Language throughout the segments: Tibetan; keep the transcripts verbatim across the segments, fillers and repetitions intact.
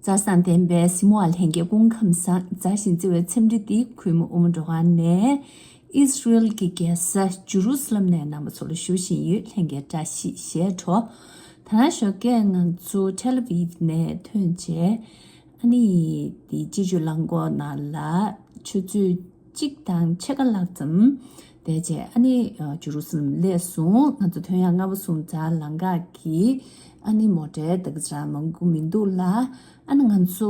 མཛའ་བརྩེ་ལྡན་པའི་གཟིགས་མོ་བ་ལྷན་རྒྱས་སྐུ་ཁམས་བཟང་། མཛའ་ཞིང་བརྩེ་བའི་འཚམས་འདྲི་འདི་གུས་མོ་ཨུ་མོ་འགྲོ་ཁང་ནས་ཨིས་ར་ཨེལ་གྱི་རྒྱལ་ས་ཇུ་རུ་སི་ལམ་ནས་རྣམ་པ་ཚོ་ལ་ཞུ་བཞིན་ཡོད། ལྷན་རྒྱས་བཀྲ་ཤིས་ཞེས་གྲོགས། ད་ནང་ཞོགས་ཀས་ང་ཚོ་ཐེལ་ཨ་བིབ་ནས་ཐོན་རྗེས་ཨ་ནི་དེ་སྤྱི་སྤྱོད་རླངས་འཁོར་ནང་ལ་ཆུ་ཚོད་གཅིག་དང་ཕྱེད་ཀ་ལྷག་ཙམ་བསྡད་རྗེས་ཨ་ནི་ཇུ་རུ་སི་ལམ་སླེབས་སོང་། ང་ཚོ་ཐོན་ཡག་སྔ་པོ་སོང་ཙང་ལམ་ཁ་གི་ཨ་ནི་མོ་ཊའི་ད་ག་ཙམ་མང་པོ་མི་འདུག་ལ། ཨ་ནི་ང་ཚོ་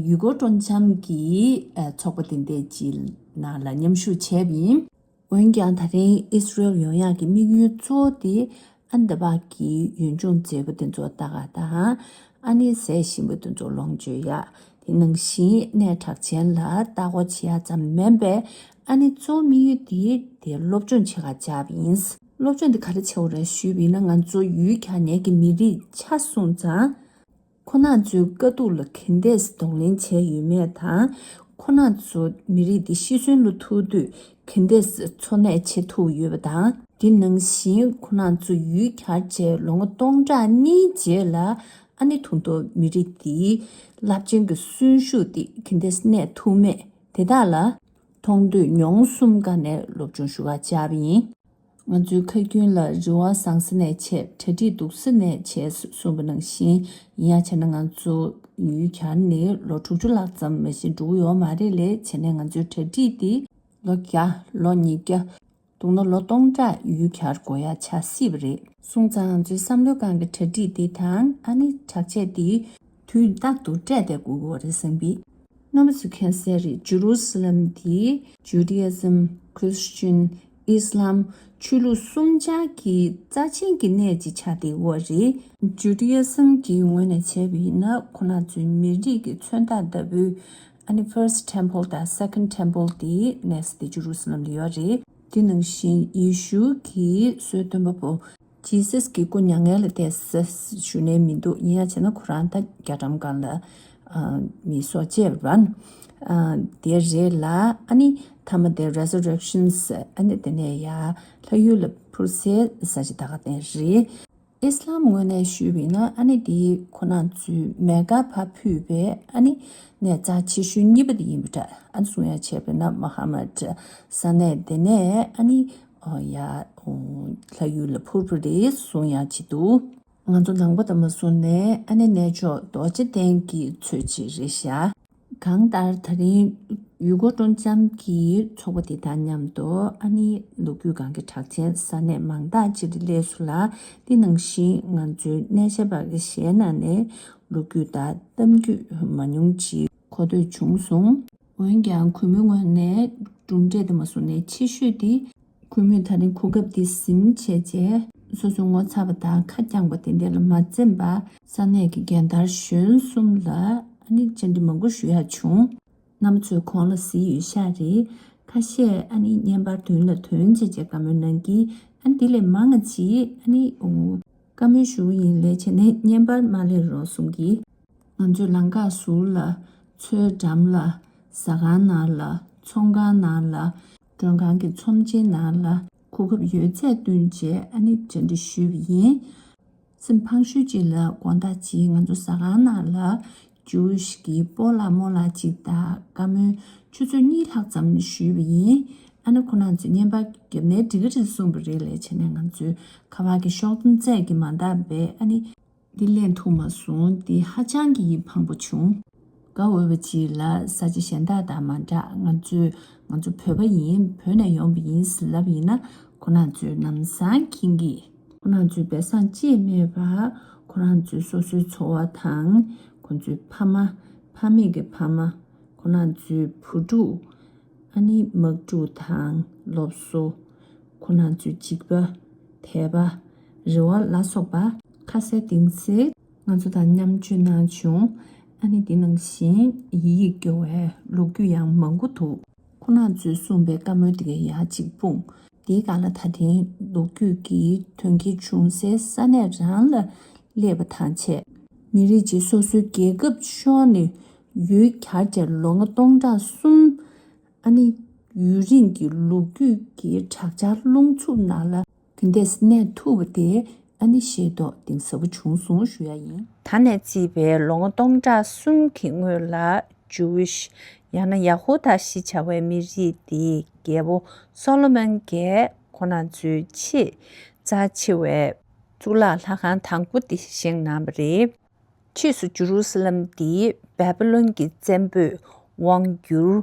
ཡུལ་སྐོར་སྤྲོ་འཆམ་གྱི་ཚོགས་པ་དེ་འདྲ་ཅིག་ནང་ལ་མཉམ་ཞུགས་བྱས་པ་ཡིན། འོན་ཀྱང་ད་རིང་ཨིས་ར་ཨེལ་ཡོང་ཡག་གི་དམིགས་ཡུལ་གཙོ་བོ་དེ་ཨ་ནི་ད་བར་གྱི་ཡུལ་ལྗོངས་མཛེས་པོ་དེ་ཚོ་ལྟ་ག་དང་། ཨ་ནི་ཟས་ཞིམ་པོ་དེ་ཚོ་ལོངས་སྤྱོད་ཡག་དེ་ནང་བཞིན་གནས་གྲགས་ཅན་ལ་ལྟ་སྐོར་བྱེད་ཡག་ཙམ་མིན་པས། ཨ་ནི་གཙོ་བོ་དམིགས་ཡུལ་དེ་དེ་སློབ་སྦྱོང་བྱེད་ག་བཅར་བ་ཡིན། སློབ་སྦྱོང་དེ་ག་རེ་བྱེད་དགོས་རེད་ཞུས་པ་ཡིན་ན། ང་ཚོ་ཡུལ་གྱར་ནས་ཀྱི་མི་རིགས་ཆ་སོང་ཙང་། ཁོ་རང་ཚོའི་དཀའ་སྡུག་ལ་ག་འདྲས་གདོང་ལེན་བྱས་ཡོད་མེད་དང་། ཁོ་རང་ཚོ་མི་རིགས་འདི་ཤི་གསོན་ལ་ཐུག་དུས་ག་འདྲས་འཚོ་གནས་བྱེད་ཐུབ་ཡོད་པ་དང་། དེ་ནང་བཞིན་ཁོ་རང་ཚོ་ཡུལ་གྱར་རྗེས་ལོ་ངོ་སྟོང་ཕྲག་གཉིས་རྗེས་ལ་ཨ་ནི་ད་དུང་མི་རིགས་འདིའི་རླབས་ཆེན་གྱི་གསོན་ཤུགས་འདི་ག་འདྲས་གནས་ཐུབ་མེད་དེ་དག་ལ་མཐོང་ཐོས་མྱོང་གསུམ་ཀ་ནས་སློབ་སྦྱོང་ཞུ་བར་བཅར་བ་ཡིན། ང་ཚོའི་ཁ་རྒྱུན་ལ་རི་བོ་བཟང་ས་ནས་ཆད། གྲ་སྒྲིག་སྡུག་ས་ནས་བྱེད་གསུངས་པ་ནང་བཞིན་ཡིན་ཡ་བྱས་ན། ང་ཚོ་ཡུལ་གྱར་ནས་ལོ་དྲུག་ཅུ་ལྷག་ཙམ་མ་གཏོགས་འགྲོ་གི་ཡོད་མ་རེད། ལས་བྱས་ནས་ང་ཚོའི་གྲ་སྒྲིག་འདི་ལོ་བརྒྱ་ལོ་ཉིས་བརྒྱ་དུང་ན་ལོ་སྟོང་ཕྲག་ཡུལ་གྱར་དགོས་ཡ་ཆགས་སྲིད་པ་རེད། སོང་ཙང་ང་ཚོའི་བསམ་བློ་སྒང་གི་གྲ་སྒྲིག་འདི་དང་ཨ་ནི་དྲག་ཆས་འདི་དུས་རྟག་ཏུ་སྤྲད་བསྡད་དགོས་ཀྱི་ཡོད་རེད་བསམ་པས། རྣམ་པ་ཚོས་མཁྱེན་གསལ་རེད། ཇུ་རུ་སི་ལམ་དེ་Judaism, Christian, Islam ཆོས་ལུགས་གསུམ་ཆར་གྱི་རྩ་ཆེན་གྱི་གནས་ཅིག་ཆགས་བསྡད་ཡོད་རེད། Judaism གྱི་ངོས་ནས་བྱས་པ་ཡིན་ན། ཁོ་རང་ཚོའི་མི་རིགས་ཀྱི་མཚོན་རྟགས་ལྟ་བུའི་ཨ་ནི་First Temple དང་Second Temple དེ་གནས་ས་དེ་ཇུ་རུ་སི་ལམ་ལ་ཡོད་རེད། དེ་ནང་བཞིན་ཡེ་ཤུ་གི་སྲོལ་གཏོད་པ་པོ། ཇི་སཱས་ཀྱི་སྐུ་མྱ་ངན་ལ་བསྡད་ས་ཞུ་ནས་མི་འདུག་ཡིན་ཡང་བྱས་ན་ཁོ་རང་ད་རྒྱ་གྲམ་སྒང་ལ་ཨ་མི་སྲོག་བཅད་པ་རེད། ཨ་དེ་རེད་ལ། ཨ་ནི་མཐའ་མ་དེ་Resurrections ཨ་ནི་དེ་ནས་ཡར་ལྷ་ཡུལ་ལ་འཕུར་སའི་ས་ཆ་ད་ག་དེ་རེད། ཨིས་ལམ་ངོས་ནས་ཞུས་པ་ཡིན་ན། ཨ་ནི་དེ་ཁོ་རང་ཚོའི་མེ་ཀ་ཕར་ཕུད་པའི་ཨ་ནི་གནས་རྩ་ཆེ་ཤོས་གཉིས་པ་དེ་ཡིན་པ་འདྲ། ཨ་ནི་གསུང་ཡ་བྱས་པ་ན་མ་ཧ་མད་ས་གནས་དེ་ནས་ཨ་ནི། ཨོ་ཡ། ཨོ། ལྷ་ཡུལ་ལ་འཕུར་བ་རེད་གསུང་ཡག་ཅིག་འདུག་ང་ཚོ་ནང་པ་དང་མ་སོང་ནས་ཨ་ནི་གནས་མཆོག་རྡོ་རྗེ་གདན་གྱི་ཚོད་ཅིག་རེད་ཤག་གང་ལྟར་ད་རིང་ཡུལ་སྐོར་སྤྲོ་འཆམ་གྱི་ཚོགས་པ་དེ་དང་མཉམ་དུ་ཨ་ནི་ལོ་རྒྱུས་སྒང་གི་གྲགས་ཅན་ས་གནས་མང་དག་ཅིག་ལ་སླེབས་སོང་ལ། དེ་ནང་བཞིན་ང་ཚོའི་གནས་བཤད་པ་གི་ཞལ་ནང་ནས་ལོ་རྒྱུས་དང་གཏམ་རྒྱུད་མང་ཉུང་ཅིག་གོ་ཐོས་བྱུང་སོང་། འོན་ཀྱང་གུས་མོའི་ངོས་ནས་གྲུབ་འབྲས་དེ་མ་སོང་ནས་ཆེ་ཤོས་དེ། གུས་མོས་ད་རིང་གོ་སྐབས་འདི་ཟིན་བྱས་རྗེས་སོ་སོའི་ངོ་ཚ་བ་དང་ཁ་བརྐྱངས་པ་དེ་འདྲ་ལ་མ་འཛེམས་པར་ས་གནས་ཀྱི་རྒན་དར་གཞོན་གསུམ་ལ་ཨ་ནི་བཅར་འདྲི་མང་པོ་ཞུ་ཡག་བྱུང་། རྣམ་པ་ཚོས་གོང་ལ་གཟིགས་ཡོད་ཤག་རེད། ཁ་ཤས་ཨ་ནི་བརྙན་པར་མདུན་ལ་ཐོན་བྱས་རྗེས་བཀའ་མོལ་གནང་གི། ཨ་ནི་དེ་ལས་མང་ང་ཅིག་ཨ་ནི་ཨོ་བཀའ་མོལ་ཞུ་གི་ཡིན་ལས་བྱས་ནས་བརྙན་པར་མ་སླེབས་རོགས་གསུང་གི། ང་ཚོས་ལམ་ཁ་ཟུར་ལ། མཚོའི་འགྲམ་ལ། ཟ་ཁང་ནང་ལ། ཚོང་ཁང་ནང་ལ། མགྲོན་ཁང་གི་ཚོམས་ཆེན་ནང་ལ་གོ་སྐབས་ཡོད་ཚད་བསྟུན་བྱས་ཨ་ནི་བཅར་འདྲི་ཞུས་པ་ཡིན། སེམས་ཕངས་ཤོས་ཅིག་ལ་དགོང་དག་ཅིག་ང་ཚོ་ཟ་ཁང་ནང་ལ་ཇུའུ་ཤི་གི་སྤོ་ལགས་རྨོ་ལགས་ཅིག་དང་བཀའ་མོལ་ཆུ་ཚོད་གཉིས་ལྷག་ཙམ་ཞུས་པ་ཡིན། ཨ་ནི་ཁོ་རང་ཚོས་བརྙན་པར་བརྒྱབ་ནའི་འགྲིག་གི་རེད་གསུངས་པ་རེད་ལས་བྱས་ནས་ང་ཚོའི་ཁ་པར་གྱི་ཤོག་ཐུང་རྩལ་གྱིས་མ་འདང་པས་ཨ་ནི། འདི་ལེན་ཐུབ་མ་སོང་། འདི་ཧ་ཅང་གི་ཕངས་པོ་བྱུང་། དགའ་འོས་པ་ཅིག་ལ་ས་ཆ་གཞན་དག་དང་མ་འདྲ། ང་ཚོས་ང་ཚོ་བོད་པ་ཡིན། བོད་ནས་ཡོང་བ་ཡིན་ཟེར་ལབ་ཡིན་ན་ཁོ་རང་ཚོས་ལམ་སང་འཁྱེར་གྱི། ཁོ་རང་ཚོས་སྦས་གསང་ཅིག་མེད་པར་ཁོ་རང་ཚོའི་སོ་སོའི་འཚོ་བ་དང་། ཁོ་ཚོའི་ཕ་མ། ཕ་མེས་ཀྱི་ཕ་མ། ཁོ་རང་ཚོའི་བུ་ཕྲུག་ཨ་ནི་དམག་འཁྲུག་དང་སློབ་གསོ། ཁོ་རང་ཚོའི་འཇིགས་པ། དད་པ། རེ་བ་ལ་སོགས་པ་ཁ་གསལ་གཏིང་གསལ་ང་ཚོ་དང་མཉམ་སྤྱོད་གནང་བྱུང་། ཨ་ནི་དེ་ནང་བཞིན་ཡིད་སྐྱོ་བའི་ལོ་རྒྱུས་ཡང་མང་པོ་འདུག་ཁོ་རང་ཚོས་གསུངས་པའི་བཀའ་མོལ་དེ་ག་ཡར་གཅིག་སྤུངས། དེའི་སྒང་ལ་ད་ཐེངས་ལོ་རྒྱུས་ཀྱི་དོན་རྐྱེན་བྱུང་སའི་ས་གནས་རང་ལ་སླེབས་པ་དང་བཅས། མི་རིགས་གཅིག་སོ་སོའི་རྒྱལ་ཁབ་ཤོར་ནས་ཡུལ་གྱར་རྗེས་ལོ་ངོ་སྟོང་ཕྲག་གསུམ། ཨ་ནི་ཡུན་རིང་གི་ལོ་རྒྱུས་ཀྱི་དྲག་ཆར་རླུང་འཚུབ་ནང་ལ་ག་འདྲས་གནས་ཐུབ་པ་དེ་ ཨ་ནི་ཤེས་རྟོགས་གཏིང་ཟབ་པོ་བྱུང་སོང་ཞུ་ཡ་ཡིན། ད་ནས་བརྩིས་པའི་ལོ་ངོ་སྟོང་ཕྲག་གསུམ་གྱི་སྔོན་ལ་ཇུ་ཝིཤ་ཡང་ན་ཡ་ཧུ་དཱ་ཞེས་བྱ་བའི་མི་རིགས་དེའི་རྒྱལ་པོ་སོ་ལོ་མོན་གྱིས་ཁོ་ན་ཚོའི་ཆེས་རྩ་ཆེ་བའི་གཙུག་ལག་ལྷ་ཁང་དང་པོ་དེ་བཞེངས་གནང་བ་རེད། ཕྱིས་སུ་ཇུ་རུ་སི་ལམ་འདི་བེ་བི་ལོན་གྱི་བཙན་པོས་དབང་བསྒྱུར།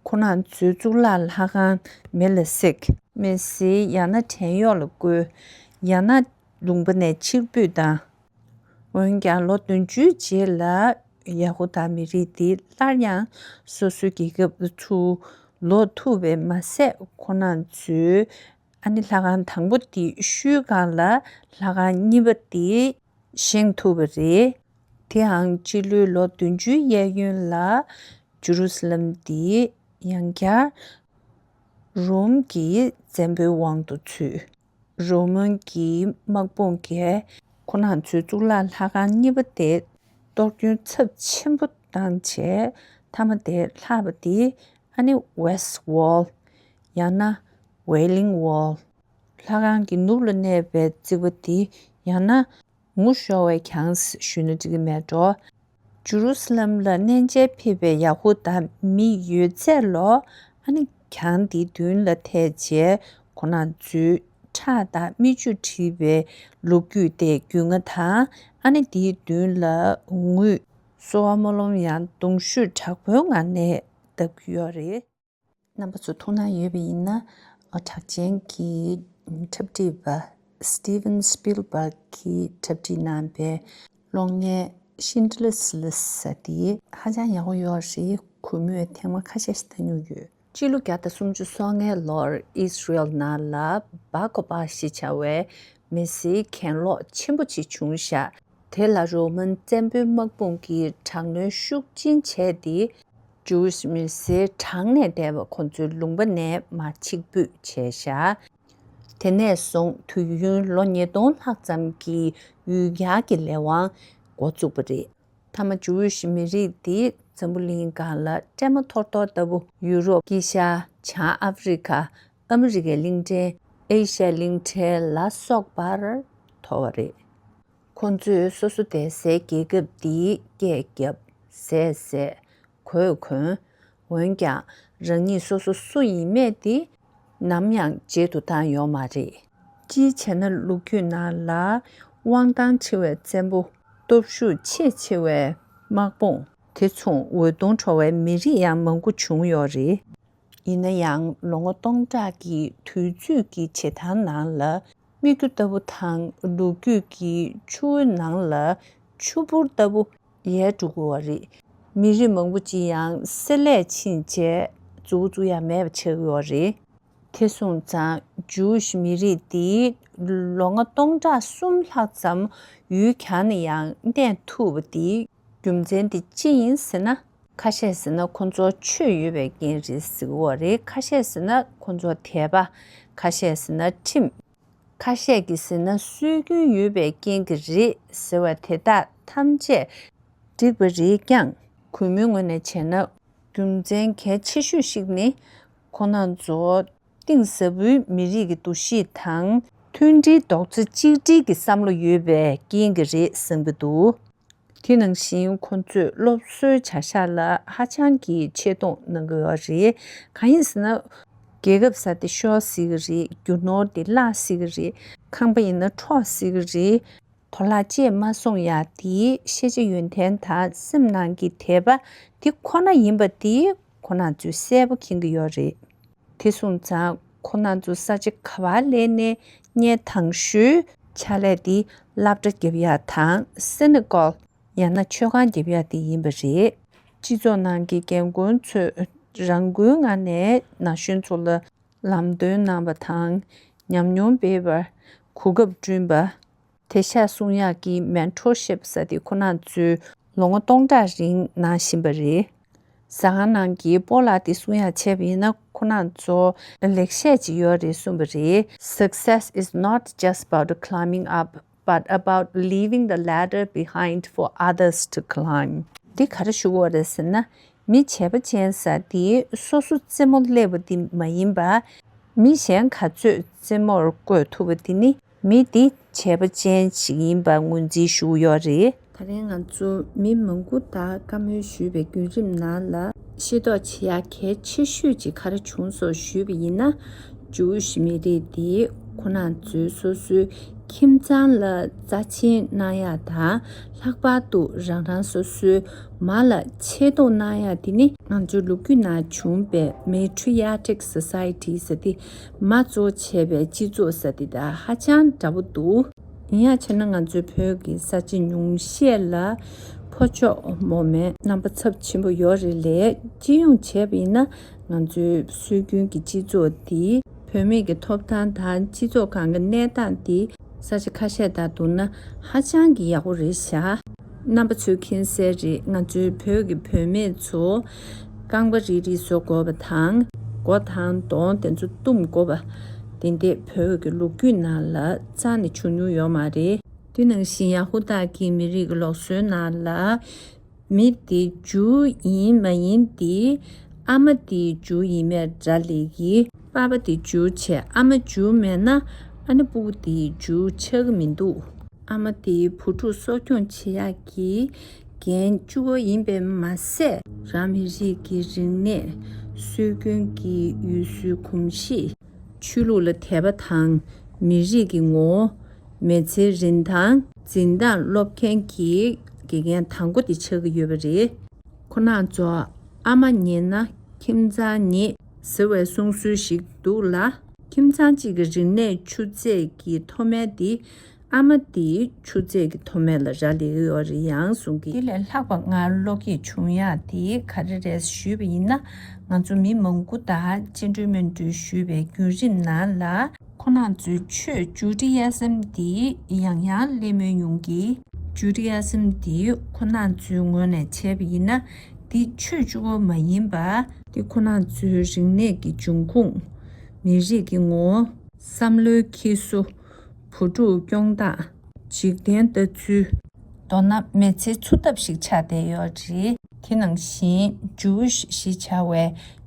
ཁོ་ན་ཚོའི་གཙུག་ལག་ལྷ་ཁང་མེ་ལ་བསྲེགས། མེ་བསྲེགས། ཡང་ན་བྲན་གཡོག་ལ་བཀོལ། ཡང་ན་ལུང་པ་ནས་ཕྱིར་འབུད་བཏང་། འོན་ཀྱང་ལོ་བདུན་ཅུའི་རྗེས་ལ་ཡ་ཧུ་དཱ་མི་རིགས་འདི་སླར་ཡང་སོ་སོའི་རྒྱལ་ཁབ་ཏུ་ལོག་ཐུབ་པས་མ་ཟད། ཁོ་ན་ཚོའི་ཨ་ནི་ལྷ་ཁང་དང་པོ་དེ་བཤུལ་སྒང་ལ་ལྷ་ཁང་གཉིས་པ་དེ་བཞེངས་ཐུབ་པ་རེད། དེའང་སྤྱི་ལོའི་ལོ་བདུན་ཅུའི་གཡས་གཡོན་ལ་ཇུ་རུ་སི་ལམ་འདི་ཡང་བསྐྱར་རོམ་གྱི་བཙན་པོའི་དབང་དུ་ཚུད། རོ་མོན་གྱི་དམག་དཔུང་གིས་ཁོ་ན་ཚོའི་གཙུག་ལག་ལྷ་ཁང་གཉིས་པ་དེ་གཏོར་སྐྱོན་ཚབས་ཆེན་པོ་བཏང་རྗེས། མཐའ་མ་དེ་ལྷག་པ་དེ་ཨ་ནི་West Wall ཡང་ན་Wailing Wall། ལྷ་ཁང་གི་ནུབ་ལ་གནས་པའི་རྩིག་པ་དེ་ཡང་ན་ངུ་ཤོར་བའི་གྱང་ཞུས་ན་འགྲིག་གི་མེད་འགྲོ། ཇུ་རུ་སི་ལམ་ལ་གནས་མཇལ་ཕེབས་པའི་ཡ་ཧུ་དཱ་མི་ཡོད་ཚད་ལོ། ཨ་ནི་གྱང་དེའི་མདུན་ལ་ཐལ་རྗེས་ཁོ་ན་ཚོས་ཁྲག་དང་མིག་ཆུས་བྲིས་པའི་ལོ་རྒྱུས་དེ་རྒྱུས་མངའ་དང་། ཨ་ནི་དེའི་མདུན་ལ་ངུས་གསོལ་བ་སྨོན་ལམ་ཡང་གདུང་ཤུགས་དྲག་པོའི་ངང་ནས་བཏབ་ཀྱི་ཡོད་རེད། རྣམ་པ་ཚོ་ཐུགས་སྣང་ཡོད་པ་ཡིན་ན། གྲགས་ཅན་གྱི་འཁྲབ་ཁྲིད་པ་Steven Spielberg གིས་འཁྲབ་ཁྲིད་གནང་པའི་གློག་བརྙན་Schindler's List ཟེར་དེ་ཧ་ཅང་ཡག་པོ་ཡོད་རེད། གུས་མོས་ཐེངས་མ་ཁ་ཤས་ཤིག་ལྟ་མྱོང་ཡོད། སྤྱི་ལོ་བརྒྱ་དང་སུམ་ཅུ་སོ་ལྔའི་ལོར་ཨིས་ར་ཨེལ་ནང་ལ་Bar Kokhba ཞེས་བྱ་བའི་མི་སེར་གྱེན་ལོག་ཆེན་པོ་ཅིག་བྱུང་ཤག་དེ་ལ་རོ་མན་བཙན་པོའི་དམག་དཔུང་གིས་དྲག་གནོན་ཤུགས་ཆེན་བྱས་ཏེ། ཇུའུ་ཤི་མི་སེར་གྲངས་ལས་འདས་པ་ཁོ་ཚོའི་ལུང་པ་ནས་མར་ཕྱིར་འབུད་བྱས་ཤག་དེ་ནས་བཟུང་དུས་ཡུན་ལོ་ཉིས་སྟོང་ལྷག་ཙམ་གྱི་ཡུལ་གྱར་གྱི་ལས་དབང་འགོ་བཙུགས་པ་རེད། མཐའ་མ་ཇུའུ་ཤི་མི་རིགས་འདི་འཛམ་བུ་གླིང་སྒང་ལ་སྲན་མ་འཐོར་འཐོར་ལྟ་བུ་ཡུ་རོབ། དཀྱིལ་ཤར། བྱང་ཨ་ཧྥེ་རི་ཁ། ཨ་མི་རི་ཀའི་གླིང་ཕྲན། ཨེ་ཤ་ཡའི་གླིང་ཕྲན་ལ་སོགས་པར་འཐོར་བ་རེད། ཁོ་ཚོས་སོ་སོ་བསྡད་སའི་རྒྱལ་ཁབ་འདིའི་སྐད་བརྒྱབ། ཟས་བཟས། གོས་གོན། འོན་ཀྱང་རང་ཉིད་སོ་སོ་སུ་ཡིན་མེད་དེ་ནམ་ཡང་བརྗེད་དུ་བཏང་ཡོད་མ་རེད། སྤྱིའི་བྱས་ན་ལོ་རྒྱུས་ནང་ལ་དབང་ཐང་ཆེ་བའི་བཙན་པོ། སྟོབས་ཤུགས་ཆེས་ཆེ་བའི་དམག་དཔུང་། དེ་མཚུངས་འོད་སྟོང་འཕྲོ་བའི་མི་རིགས་ཡང་མང་པོ་བྱུང་ཡོད་རེད། ཡིན་ན་ཡང་ལོ་ངོ་སྟོང་ཕྲག་གི་དུས་ཚོད་ཀྱི་བྱེ་ཐང་ནང་ལ་སྨིག་རྒྱུ་ལྟ་བུ་དང་ལོ་རྒྱུས་ཀྱི་ཆུ་བོའི་ནང་ལ་ཆུ་བུར་ལྟ་བུ་ཡལ་འགྲོ་གི་ཡོད་རེད། མི་རིགས་མང་པོ་ཅིག་ཡང་བསྲེ་ལྷད་ཕྱིན་རྗེས་མཛུབ་བཙུགས་ཡ་མེད་པ་ཆགས་ཀྱི་ཡོད་རེད། དེ་སོང་ཙང་ཇུའུ་ཤི་མི་རིགས་འདིས་ལོ་ངོ་སྟོང་ཕྲག་གསུམ་ལྷག་ཙམ་ཡུལ་གྱར་ནས་ཡང་གནས་ཐུབ་པ་འདི་རྒྱུ་མཚན་དེ་ཅི་ཡིན་ཟེར་ན། ཁ་ཤས་ཟེར་ན་ཁོ་ཚོར་ཆོས་ཡོད་པའི་རྐྱེན་རེད་ཟེར་གྱི་ཡོད་རེད། ཁ་ཤས་ཟེར་ན་ཁོ་ཚོར་དད་པ། ཁ་ཤས་ཟེར་ན་ཁྲིམས། ཁ་ཤས་ཀྱིས་ཟེར་ན་སྲོལ་རྒྱུན་ཡོད་པའི་རྐྱེན་གྱིས་རེད་ཟེར་བ་དེ་དག་ཐམས་ཅད་འགྲིག་པ་རེད་ཀྱང་། གུས་མོའི་ངོས་ནས་བྱས་ན་རྒྱུ་མཚན་གལ་ཆེ་ཤོས་ཤིག་ནི། ཁོང་རྣམ་ཚོ་གཏིང་ཟབ་པོའི་མི་རིགས་ཀྱི་འདུ་ཤེས་དང་མཐུན་སྒྲིལ་རྡོག་རྩ་གཅིག་སྒྲིལ་གྱི་བསམ་བློ་ཡོད་པའི་རྐྱེན་གྱིས་རེད་བསམ་གྱི་འདུག་དེ་ནང་བཞིན་ཁོང་ཚོས་སློབ་གསོའི་བྱ་གཞག་ལ་ཧ་ཅང་གི་ཆེ་མཐོང་གནང་གི་ཡོད་རེད། གང་ཡིན་ཟེར་ན། རྒྱལ་ཁབ་ཟེར་དེ་ཤོར་སྲིད་ཀྱི་རེད། རྒྱུ་ནོར་དེ་བརླག་སྲིད་ཀྱི་རེད། ཁང་པ་ཡིན་ན་འཕྲོག་སྲིད་ཀྱི་རེད། དོ་བརླག་བཅད་མ་སོང་ཡ་དེའི་ཤེས་བྱ་ཡོན་ཏན་དང་སེམས་ནང་གི་དད་པ་དེ་ཁོ་ན་ཡིན་པ་དེ་ཁོ་རང་ཚོས་གསལ་པོ་མཁྱེན་གྱི་ཡོད་རེད། དེ་སོང་ཙང་ཁོ་རང་ཚོ་ས་ཆ་ག་པར་སླེབས་ནའི་སྔོན་དང་ཤོས་ཕྱག་ལས་དེ་སློབ་གྲྭ་བརྒྱབ་ཡག་དང་སེ་ནི་གོལ་ཡང་ན་མཆོད་ཁང་བརྒྱབ་ཡག་དེ་ཡིན་པ་རེད། སྤྱི་ཚོགས་ནང་གི་རྒན་རྒོན་ཚོས་རང་འགུལ་ངང་ནས་ན་གཞོན་ཚོ་ལ་ལམ་སྟོན་གནང་བ་དང་ཉམས་མྱོང་སྤེལ་བར་གོ་སྐབས་བསྐྲུན་པ། དེ་ཤ་གསུང་ཡག་གི་མེན་ཊོར་ཤིབ་ཟེར་དེ་ཁོ་རང་ཚོས་ལོ་ངོ་སྟོང་ཕྲག་རིང་གནང་བཞིན་པ་རེད། ཟ་ཁང་ནང་གི་སྤོ་ལགས་དེ་གསུང་ཡག་བྱས་པ་ཡིན་ན་ཁོ་རང་ཚོ་ལེགས་བཤད་ཅིག་ཡོད་རེད་གསུངས་པ་རེད། Success is not just about climbing up, but about leaving the ladder behind for others to climb. འདི་ག་རེ་ཞུ་དགོས་རེད་ཟེར་ན། མི་བྱས་པ་ཅན་ཟེར་དེ་སོ་སོ་རྩེ་མོར་སླེབས་པ་དེ་མ་ཡིན་པ། མི་གཞན་ག་ཚོད་རྩེ་མོར་བཀོད་ཐུབ་པ་དེ་ནི་མི་དེ་ བྱས་པ་ཅན་ཞིག་ཡིན་པ་ངོས་འཛིན་ཞུ་ཡོད་རེད། ད་རིང་ང་ཚོ་མི་མང་པོ་དང་བཀའ་མོལ་ཞུས་པའི་བརྒྱུད་རིམ་ནང་ལ། ཤེས་རྟོགས་བྱེད་ཡ་གལ་ཆེ་ཤོས་ཅིག་ག་རེ་བྱུང་སོང་ཞུས་པ་ཡིན་ན། ཇུའུ་ཤི་མི་རིགས་འདི་ཁོ་རང་ཚོའི་སོ་སོའི་ཁྱིམ་ཚང་ལ་རྩ་ཆེན་གནང་ཡ་དང་། ལྷག་པར་དུ་རང་རང་སོ་སོའི་མ་ལ་ཆེ་མཐོང་གནང་ཡ་དེ་ནི། ང་ཚོའི་ལོ་རྒྱུས་ནང་བྱུང་པའི་Matriarchal Society ཟེར་དེ། མ་གཙོ་བྱས་པའི་སྤྱི་ཚོགས་ཟེར་དེ་དང་ཧ་ཅང་འདྲ་པོ་འདུག་ཡིན་ཡང་བྱས་ན་ང་ཚོའི་བོད་ཀྱི་ས་ཆ་ཉུང་ཤས་ལ་ཕོ་ཕྱོགས་མོ་མའི་རྣམ་པ་ཚབས་ཆེན་པོ་ཡོད་རེད་ལས། སྤྱི་ཡོངས་བྱས་པ་ཡིན་ན་ང་ཚོའི་སྲོལ་རྒྱུན་གྱི་སྤྱི་ཚོགས་འདི། བུད་མེད་ཀྱི་ཐོབ་ཐང་དང་སྤྱི་ཚོགས་སྒང་གི་གནས་སྟངས་འདི་ས་ཆ་ཁ་ཤས་དང་བསྡུར་ན་ཧ་ཅང་གི་ཡག་པོ་རེད་ཤག་རྣམ་པ་ཚོས་མཁྱེན་གསལ་རེད། ང་ཚོའི་བོད་ཀྱི་བུད་མེད་ཚོ་རྐང་པ་རིལ་རིལ་བཟོ་དགོས་པ་དང་། མགོ་དང་གདོང་དེ་ཚོ་བཏུམ་དགོས་པ། དེ་འདྲས་བོད་ཀྱི་ལོ་རྒྱུས་ནང་ལ་རྩ་ནས་བྱུང་མྱོང་ཡོད་མ་རེད། དེ་ནང་བཞིན་ཡ་ཧུ་དཱ་གི་མི་རིགས་ཀྱི་ལུགས་སྲོལ་ནང་ལ། མི་དེ་ཇུའུ་ཡིན་མ་ཡིན་དེ། ཨ་མ་དེ་ཇུའུ་ཡིན་མེད་འདྲ་ལས་ཀྱི། པ་ཕ་དེ་ཇུའུ་བྱས། ཨ་མ་ཇུའུ་མེད་ན་ཨ་ནི་སྤུ་གུ་དེ་ཇུའུ་ཆགས་ཀྱི་མི་འདུག་ཨ་མ་དེ་བུ་ཕྲུག་གསོ་སྐྱོང་བྱེད་ཡག་གི་འགན་ལྕི་བོ་ཡིན་པས་མ་ཟད། རང་མི་རིགས་ཀྱི་རིག་གནས། སྲོལ་རྒྱུན་གྱི་ཡུལ་སྲོལ་གོམས་གཤིས། ཆོས་ལུགས་ལ་དད་པ་དང་། མི་རིགས་ཀྱི་ངོ་བོ། མི་ཚེའི་རིན་ཐང་། འཛིན་སྟངས། སློབ་མཁན་གྱི་དགེ་རྒན་དང་པོ་དེ་ཆགས་ཀྱི་ཡོད་པ་རེད། ཁོ་རང་ཚོ་ཨ་མ་ཉེས་ན་ཁྱིམ་ཚང་ཉེས་ཟེར་བའི་གསུང་སྲོལ་ཞིག་འདུག་ལ། ཁྱིམ་ཚང་གཅིག་གི་རིག་གནས་ཆུ་ཚད་ཀྱི་མཐོ་དམན་དེ་ཨ་མ་དེའི་ཆུ་ཚད་ཀྱི་མཐོ་དམན་ལ་རག་ལས་ཡོད་རེད་ཡང་གསུང་གི། དེ་ལས་ལྷག་པ་ང་བློ་སྐྱེད་བྱུང་ཡག་དེ་ག་རེ་རེད་ཞུས་པ་ཡིན་ན། ང་ཚོ་མི་མང་པོ་དང་བཅར་འདྲི་སྨན་འདྲི་ཞུས་པའི་བརྒྱུད་རིམ་ནང་ལ། ཁོ་རང་ཚོའི་ཆོས་ཇུ་ཌི་ཡ་སམ་འདི་ཡང་ཡང་གླེང་མོལ་ཡོང་གི། ཇུ་ཌི་ཡ་སམ་འདི་ཁོ་རང་ཚོའི་ངོས་ནས་བྱས་པ་ཡིན་ན། འདི་ཆོས་གཅིག་པོ་མ་ཡིན་པ། འདི་ཁོ་རང་ཚོའི་རིག་གནས་ཀྱི་འབྱུང་ཁུངས། མི་རིགས་ཀྱི་ངོ་བོ། བསམ་བློའི་འཁྱེར་སོ། བུ་ཕྲུག་སྐྱོང་སྟངས། འཇིག་རྟེན་ལྟ་ཚུལ། མདོར་ན་མི་ཚེའི་འཚོ་ཐབས་ཤིག་ཆགས་བསྡད་ཡོད་རེད། དེ་ནང་བཞིན་ཇུའུ་ཤི་ཞེས་བྱ་བའི་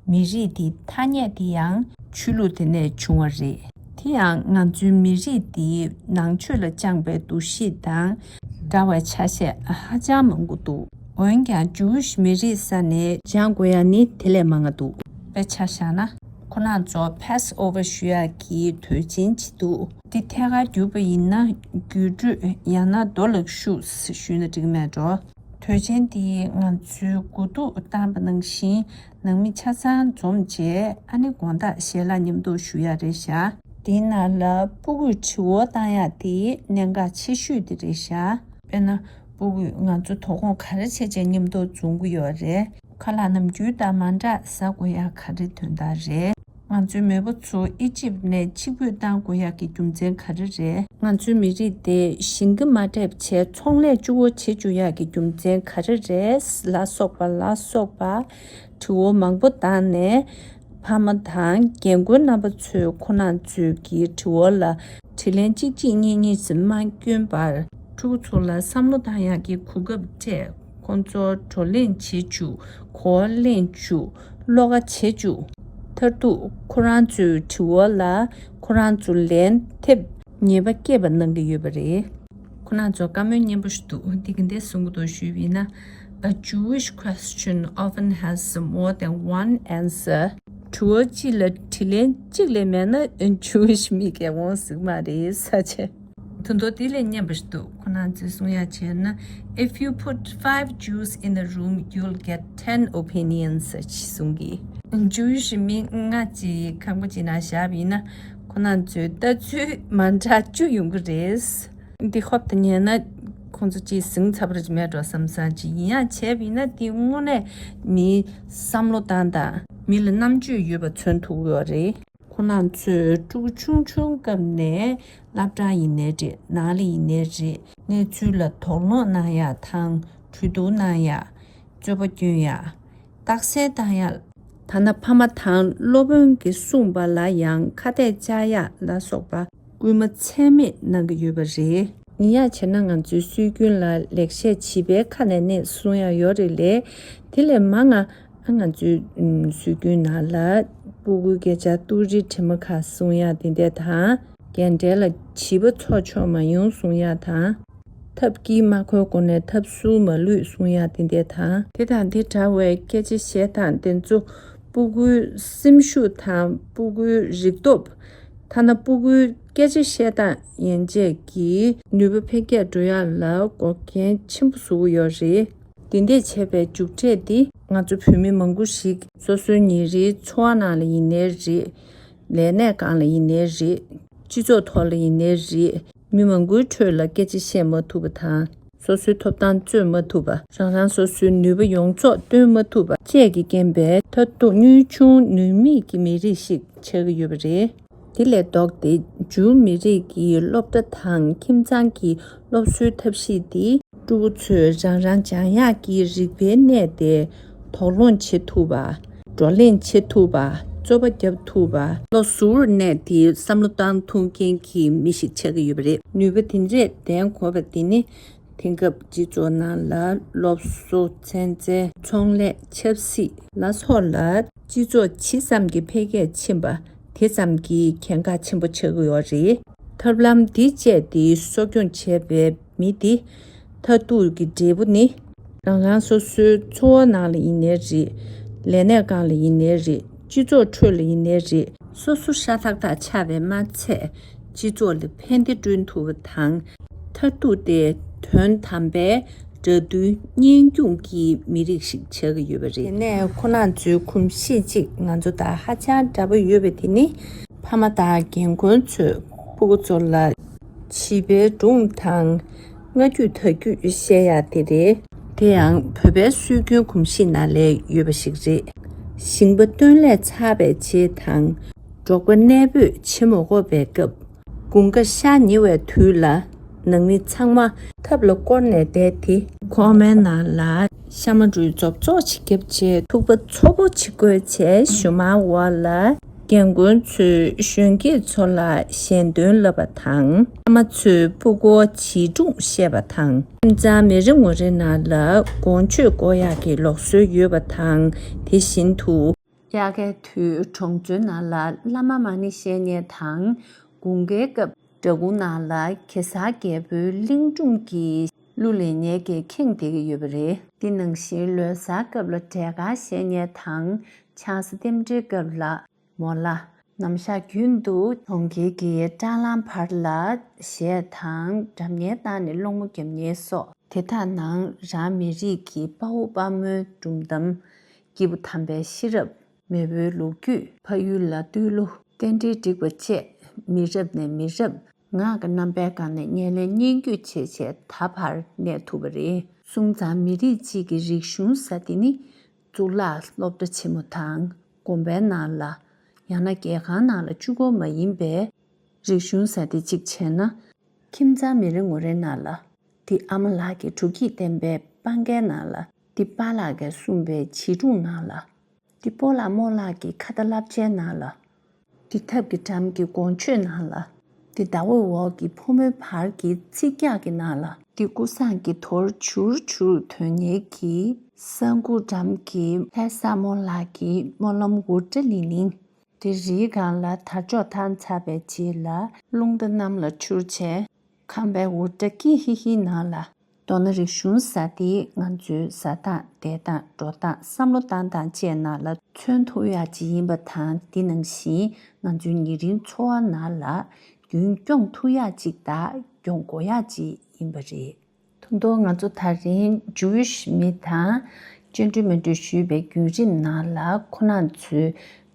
མི་རིགས་འདིའི་ཐ་སྙད་འདི་ཡང་ཆོས་ལུགས་དེ་ནས་བྱུང་བ་རེད། དེ་ཡང་ང་ཚོའི་མི་རིགས་འདིའི་ནང་ཆོས་ལ་བཅངས་པའི་འདུ་ཤེས་དང་འདྲ་བའི་ཆ་ཤས་ཧ་ཅང་མང་པོ་འདུག་འོན་ཀྱང་ཇུའུ་ཤི་མི་རིགས་ས་ནས་སྦྱང་དགོས་ཡ་ནི་དེ་ལས་མང་ང་འདུག་དཔེ་ཆ་བཞག་ན། ཁོ་རང་ཚོ་Passover ཞུ་ཡག་གི་དུས་ཆེན་ཅིག་འདུག་འདི་ཐད་ཀར་བསྒྱུར་པ་ཡིན་ན་དགོད་བྲོ་ཡང་ན་རྡོ་ལག་ཤུགས་ཞུས་ན་འགྲིག་མེད་འགྲོ། དུས་ཆེན་འདི་ང་ཚོའི་དགུ་ཐུག་བཏང་པ་ནང་བཞིན་ནང་མི་ཆ་ཚང་འཛོམས་རྗེས་ཨ་ནི་དགོང་དག་ཞལ་ལག་མཉམ་དུ་ཞུ་ཡག་རེད་ཤག་དེའི་ནང་ལ་སྤུ་གུས་དྲི་བ་བཏང་ཡག་དེ་གནད་འགག་ཆེ་ཤོས་དེ་རེད་ཤག་དཔེར་ན། སྤུ་གུས་ང་ཚོ་དོ་དགོང་ག་རེ་བྱས་བྱས་མཉམ་དུ་འཛོམས་ཀྱི་ཡོད་རེད། ཁ་ལག་ནམ་རྒྱུན་དང་མ་འདྲ་ཟ་དགོས་ཡག་ག་རེ་དོན་དག་རེད། ང་ཚོའི་མེས་པོ་ཚོ་ཨི་ཇིབ་ནས་ཕྱིར་འབུད་བཏང་དགོས་ཡག་གི་རྒྱུ་མཚན་ག་རེ་རེད། ང་ཚོའི་མི་རིགས་དེ་ཞིང་ཁ་མ་འདེབས་བྱས་ཚོང་ལས་གཅིག་པོ་བྱེད་བཅུག་ཡག་གི་རྒྱུ་མཚན་ག་རེ་རེད་ལ་སོགས་པ་ལ་སོགས་པ་དྲི་བ་མང་པོ་བཏང་ནས། ཕ་མ་དང་རྒན་རྒོན་རྣམ་པ་ཚོས་ཁོ་རང་ཚོའི་གི་དྲི་བ་ལ་དྲིས་ལན་གཅིག་གཅིག་གཉིས་གཉིས་སུ་མ་བསྐྱོན་པར་ཕྲུ་གུ་ཚོ་ལ་བསམ་བློ་བཏང་ཡག་གི་གོ་སྐབས་སྤྲད། ཁོང་ཚོར་བགྲོ་གླེང་བྱེད་བཅུག་གོ་བ་ལེན་བཅུག་བློ་ཁ་བྱེད་བཅུག་མཐར་ཐུག་ཁོ་རང་ཚོའི་དྲི་བ་ལ་ཁོ་རང་ཚོ་ལན་ཐེབས་ངེས་པ་སྐྱེས་པ་གནང་གི་ཡོད་པ་རེད། ཁོ་རང་ཚོ་བཀའ་མོལ་སྙན་པོ་ཞིག་འདུག་འདི་གི་འདི་གསུང་གི་འདུག་ཞུས་པ་ཡིན་ན། A Jewish question often has more than one answer. དྲི་བ་གཅིག་ལ་དྲིས་ལན་གཅིག་ལས་མེད་ན་Jewish མི་གི་འོང་ཟིག་མ་རེད་ས་ཆེ། དོན་དག་དེ་ལས་སྙན་པ་ཞིག་འདུག་ཁོ་རང་ཚོས་གསུང་ཡ་བྱས་ན། If you put five Jews in a room, you'll get ten opinions ཞེས་གསུང་གི། Jewish མི་ལྔ་ཅིག་ཁང་པ་ཅིག་ནང་བཞག་པ་ཡིན་ན། ཁོ་རང་ཚོའི་ལྟ་ཚུལ་མ་འདྲ་བཅུ་ཡོང་གི་རེད། འདི་ཧོབ་ཏེ་ཉན་ན་ཁོང་ཚོ་ཅིག་ཟིང་ཚ་པོ་རེད་མེད་འགྲོ་བསམ་བསམ་ཅིག་ཡིན་ཡང་བྱས་པ་ཡིན་ན་འདི་དངོས་གནས་མིའི་བསམ་བློ་བཏང་དང་མི་ལ་རྣམ་དཔྱོད་ཡོད་པ་མཚོན་ཐུབ་ཡོད་རེད། ཁོ་རང་ཚོས་ཕྲུ་གུ་ཆུང་ཆུང་སྐབས་ནས་སློབ་གྲྭ་ཡིན་ནའི་རེད་ནང་ལ་ཡིན་ནའི་རེད་གནས་ཚུལ་ལ་དོགས་སློང་གནང་ཡག་དང་གྲོས་བསྡུར་གནང་ཡག་རྩོད་པ་སྐྱོན་ཡག་རྟགས་གསལ་བཏང་ཡག་ཐ་ན་ཕ་མ་དང་སློབ་དཔོན་གྱིས་གསུངས་པ་ལ་ཡང་ཁ་གཏད་བཅག་ཡག་ལ་སོགས་པ་སྐུལ་མ་ཚད་མེད་གནང་གི་ཡོད་པ་རེད། ཡིན་ཡང་བྱས་ན་ང་ཚོའི་སྲོལ་རྒྱུན་ལ་ལེགས་བཤད་བྱིས་པའི་ཁ་ནས་ནི་གསུང་ཡག་ཡོད་རེད་ལས། དེ་ལས་མང་ང་ཨ་ང་ཚོའི་ཨུམ་སྲོལ་རྒྱུན་ནང་ལ་སྤུ་གུའི་སྐད་ཆ་ཏུ་རི་དྲི་མ་ཁ་གསུང་ཡག་དེ་འདྲ་དང་ རྒན་གྲལ་ལ་བྱིས་པ་ཚོགས་ཆོག་མ་ཡོང་གསུང་ཡག་དང་། ཐབ་དཀྱིལ་མ་འཁོར་སྒོ་ནས་ཐབ་ཟུར་མ་ལུས་གསུང་ཡག་དེ་འདྲས་དང་། དེ་དང་དེ་འདྲ་བའི་སྐད་ཆ་བཤད་སྟངས་དེ་ཚོ་སྤུ་གུའི་སེམས་ཤུགས་དང་སྤུ་གུའི་རིག་སྟོབས། ཐ་ན་སྤུ་གུའི་སྐད་ཆ་བཤད་སྟངས་ཡན་ཆད་ཀྱི་ནུས་པ་འཕེལ་རྒྱས་འགྲོ་ཡག་ལ་འགོག་རྐྱེན་ཆེན་པོ་བཟོ་གི་ཡོད་རེད། དེ་འདྲས་བྱས་པའི་མཇུག་འབྲས་འདི་ང་ཚོ་བོད་མི་མང་པོ་ཞིག་སོ་སོའི་ཉིན་རེའི་འཚོ་བ་ནང་ལ་ཡིན་ནའི་རེད། ལས་གནས་སྒང་ལ་ཡིན་ནའི་རེད། སྤྱི་ཚོགས་ཐོག་ལ་ཡིན་ནའི་རེད། མི་མང་པོའི་ཁྲོད་ལ་སྐད་ཆ་བཤད་མ་ཐུབ་པ་དང་། སོ་སོའི་ཐོབ་ཐང་རྩོད་མ་ཐུབ་པ། རང་རང་སོ་སོའི་ནུས་པ་ཡོངས་རྫོགས་སྟོན་མ་ཐུབ་པ་བཅས་ཀྱི་རྐྱེན་པས་མཐར་ཐུག་ནུས་ཆུང་ནུས་མེད་ཀྱི་མི་རིགས་ཤིག་ཆགས་ཀྱི་ཡོད་པ་རེད། དེ་ལས་ལྡོག་སྟེ་འཇུར་མི་རིགས་ཀྱི་སློབ་གྲྭ་དང་ཁྱིམ་ཚང་གི་སློབ་གསོའི་ཐབས་ཤེས་འདི་ཕྲུ་གུ་ཚོས་རང་རང་སྦྱང་ཡག་གི་རིག་པའི་གནས་དེ་དོགས་སློང་བྱེད་ཐུབ་པ། བགྲོ་གླེང་བྱེད་ཐུབ་པ། རྩོད་པ་རྒྱབ་ཐུབ་པ། བློ་གཟུར་གནས་དེ་བསམ་བློ་བཏང་ཐུབ་མཁན་གྱི་མི་ཞིག་ཆགས་ཀྱི་ཡོད་པ་རེད། ནུས་པ་དེ་འདྲས་ལྡན་དགོས་པ་དེ་ནི། དེང་སྐབས་སྤྱི་ཚོགས་ནང་ལ་སློབ་གསོ་ཚན་རྩལ་ཚོང་ལས་ཆབ་སྲིད་ལ་སོགས་ལ་སྤྱི་ཚོགས་ཇི་ཙམ་གྱི་འཕེལ་རྒྱས་ཕྱིན་པ་དེ་ཙམ་གྱི་གལ་འགངས་ཆེན་པོ་ཆགས་ཀྱི་ཡོད་རེད། ཐབས་ལམ་འདི་སྤྱད་དེ་གསོ་སྐྱོང་བྱས་པའི་མི་དེ་མཐར་ཐུག་གི་འབྲས་བུ་ནི་རང་རང་སོ་སོའི་འཚོ་བ་ནང་ལ་ཡིན་ནའི་རེད། ལས་གནས་སྒང་ལ་ཡིན་ནའི་རེད། སྤྱི་ཚོགས་ཁྲོད་ལ་ཡིན་ནའི་རེད། སོ་སོ་ཤ་ཐག་ཐག་ཆགས་པས་མ་ཚད་སྤྱི་ཚོགས་ལ་ཕན་བདེ་བསྐྲུན་ཐུབ་པ་དང་། མཐར་ཐུག་སྟེ་དོན་དམ་པའི་འདྲ་མཐུན་གཉེན་སྐྱོང་གི་མི་རིགས་ཤིག་ཆགས་ཀྱི་ཡོད་པ་རེད། དེ་ནས་ཁོ་རང་ཚོའི་གོམས་གཤིས་གཅིག་ང་ཚོ་དང་ཧ་ཅང་འདྲ་པོ་ཡོད་པ་དེ་ནི་ཕ་མ་དང་རྒན་རྒོན་ཚོས་སྤུ་གུ་ཚོ་ལ་བྱིས་པའི་སྒྲུང་དང་སྔ་རྒྱུད་ད་རྒྱུད་བཤད་ཡག་དེ་རེད། དེ་ཡང་བོད་པའི་སྲོལ་རྒྱུན་གོམས་གཤིས་ནང་ལས་ཡོད་པ་ཞིག་རེད། ཞིང་པ་སྟོན་ལས་ཚར་བའི་རྗེས་དང་འབྲོག་པ་གནས་སྤོས་བྱེད་མ་དགོས་པའི་སྐབས། དགུན་ཁ་ཤར་ཉེ་བའི་དུས་ལ་ནང་མི་ཚང་མ་ཐབ་ལ་བསྐོར་ནས་བསྡད་དེ། ཁོག་མའི་ནང་ལ་ཤ་མ་འབྲུའི་རྫོབ་ཚོགས་ཤིག་བརྒྱབ་རྗེས་ཐུག་པ་ཚོ་པོ་ཅིག་བསྐོལ་རྗེས་ཞུ་མར་འོག་ལ་རྒན་རྒོན་ཚོས་གཞོན་སྐྱེས་ཚོ་ལ་ཞལ་འདོན་ལབ་པ་དང་། ཕ་མ་ཚོས་སྤུ་གུར་བྱིས་སྒྲུང་བཤད་པ་དང་། ཁྱིམ་ཚང་མི་རེ་ངོ་རེ་ནང་ལ་དགོང་མཆོད་སྒོར་ཡག་གི་ལུགས་སྲོལ་ཡོད་པ་དང་། དེ་བཞིན་དུ། དབྱར་ཁའི་དུས་གྲོང་ཚོའི་ནང་ལ་བླ་མ་མ་ཎི་བཤད་མཁན་དང་། དགུན་ཁའི་སྐབས་འབྲ་གུང་ནང་ལ་གེ་སར་རྒྱལ་པོའི་གླིང་སྒྲུང་གི་གླུ་ལེན་མཁན་གྱིས་ཁེངས་བསྡད་ཀྱི་ཡོད་པ་རེད། དེ་ནང་བཞིན་ལོ་གསར་སྐབས་ལ་འབྲས་དཀར་བཤད་མཁན་དང་། ཆང་ས་རྟེན་འབྲེལ་སྐབས་ལ་མོ་ལ། ནམ་ཞག་རྒྱུན་དུ་གྲོང་ཁྱེར་གྱི་སྲང་ལམ་བར་ལ་གཞས་དང་སྒྲ་སྙན་བཏང་ནས་སློང་མོ་རྒྱག་མཁན་སོགས། དེ་དག་ནང་རང་མི་རིགས་ཀྱི་དཔའ་བོ་དཔའ་མོའི་སྒྲུང་གཏམ། སྐྱེས་བུ་དམ་པའི་ཤེས་རབ། མེས་པོའི་ལོ་རྒྱུས། ཕ་ཡུལ་ལ་བསྟོད་གླུ། རྟེན་འབྲེལ་བསྒྲིགས་པ་བཅས་མི་རབས་ནས་མི་རབས་ངག་གི་རྣམ་པའི་སྒང་ནས་ཉམས་ལེན་མཉེན་སྐྱོང་བྱས་བྱས་ད་བར་གནས་ཐུབ་པ་རེད། སོང་ཙང་མི་རིགས་གཅིག་གི་རིག་གཞུང་ཟེར་དེ་ནི་གཙུག་ལག་སློབ་གྲྭ་ཆེན་མོ་དང་དགོན་པའི་ནང་ལ། ཡང་ན་རྒྱལ་ཁང་ནང་ལ་གཅིག་པོ་མ་ཡིན་པའི་རིག་གཞུང་ཟེར་དེ་གཅིག་བྱས་ན། ཁྱིམ་ཚང་མི་རེ་ངོ་རེ་ནང་ལ། དེ་ཨ་མ་ལགས་ཀྱི་སྒྲུབ་བརྒྱུད་བསྟན་པའི་དཔང་རྒྱན་ནང་ལ། དེ་པཱ་ལགས་ཀྱིས་གསུངས་པའི་བྱིས་སྒྲུང་ནང་ལ། དེ་སྤོ་ལགས་རྨོ་ལགས་ཀྱི་ཁ་བརྡ་བསླབ་བྱའི་ནང་ལ། དེ་ཐབ་ཀྱི་འགྲམ་གྱི་གོང་མཆོད་ནང་ལ། དེ་ཟླ་འོད་འོག་གི་ཕོ་མོའི་བར་གྱི་ཚིག་རྒྱག་གི་ནང་ལ། དེ་ཀུ་སངས་ཀྱི་དོར་བྱུར་བྱུར་འདོན་མཁན་གྱི་ས་འགུལ་འགྲམ་གྱི་ལྷ་ས་རྨོ་ལགས་ཀྱི་སྨོན་ལམ་འུར་སྒྲ་ལིང་ལིང་། དེ་རིའི་སྒང་ལ་དར་ལྕོག་འཐེན་ཚར་བའི་རྗེས་ལ་རླུང་རྟ་གནམ་ལ་འཕྱུར་བྱས། ཁམས་པའི་འུར་སྒྲ་ཀི་ཧི་ཧི་ནང་ལ། མདོར་ན་རིག་གཞུང་ཟེར་དེ་ང་ཚོའི་ཟ་སྟངས་བསྡད་སྟངས་འགྲོ་སྟངས་བསམ་བློ་བཏང་སྟངས་བཅས་ནང་ལ་མཚོན་ཐུབ་ཡག་ཅིག་ཡིན་པ་དང་། དེ་ནང་བཞིན་ང་ཚོའི་ཉིན་རེའི་འཚོ་བ་ནང་ལ་རྒྱུན་སྐྱོང་ཐུབ་ཡག་ཅིག་དང་སྐྱོང་དགོས་ཡག་ཅིག་ཡིན་པ་རེད། ད་དུང་ང་ཚོ་ད་རིང་ཇུའི་ཤི་མི་དང་སྤྱན་འབྲུ་མཎྜལ་ཞུས་པའི་བརྒྱུད་རིམ་ནང་ལ་ཁོ་རང་ཚོས་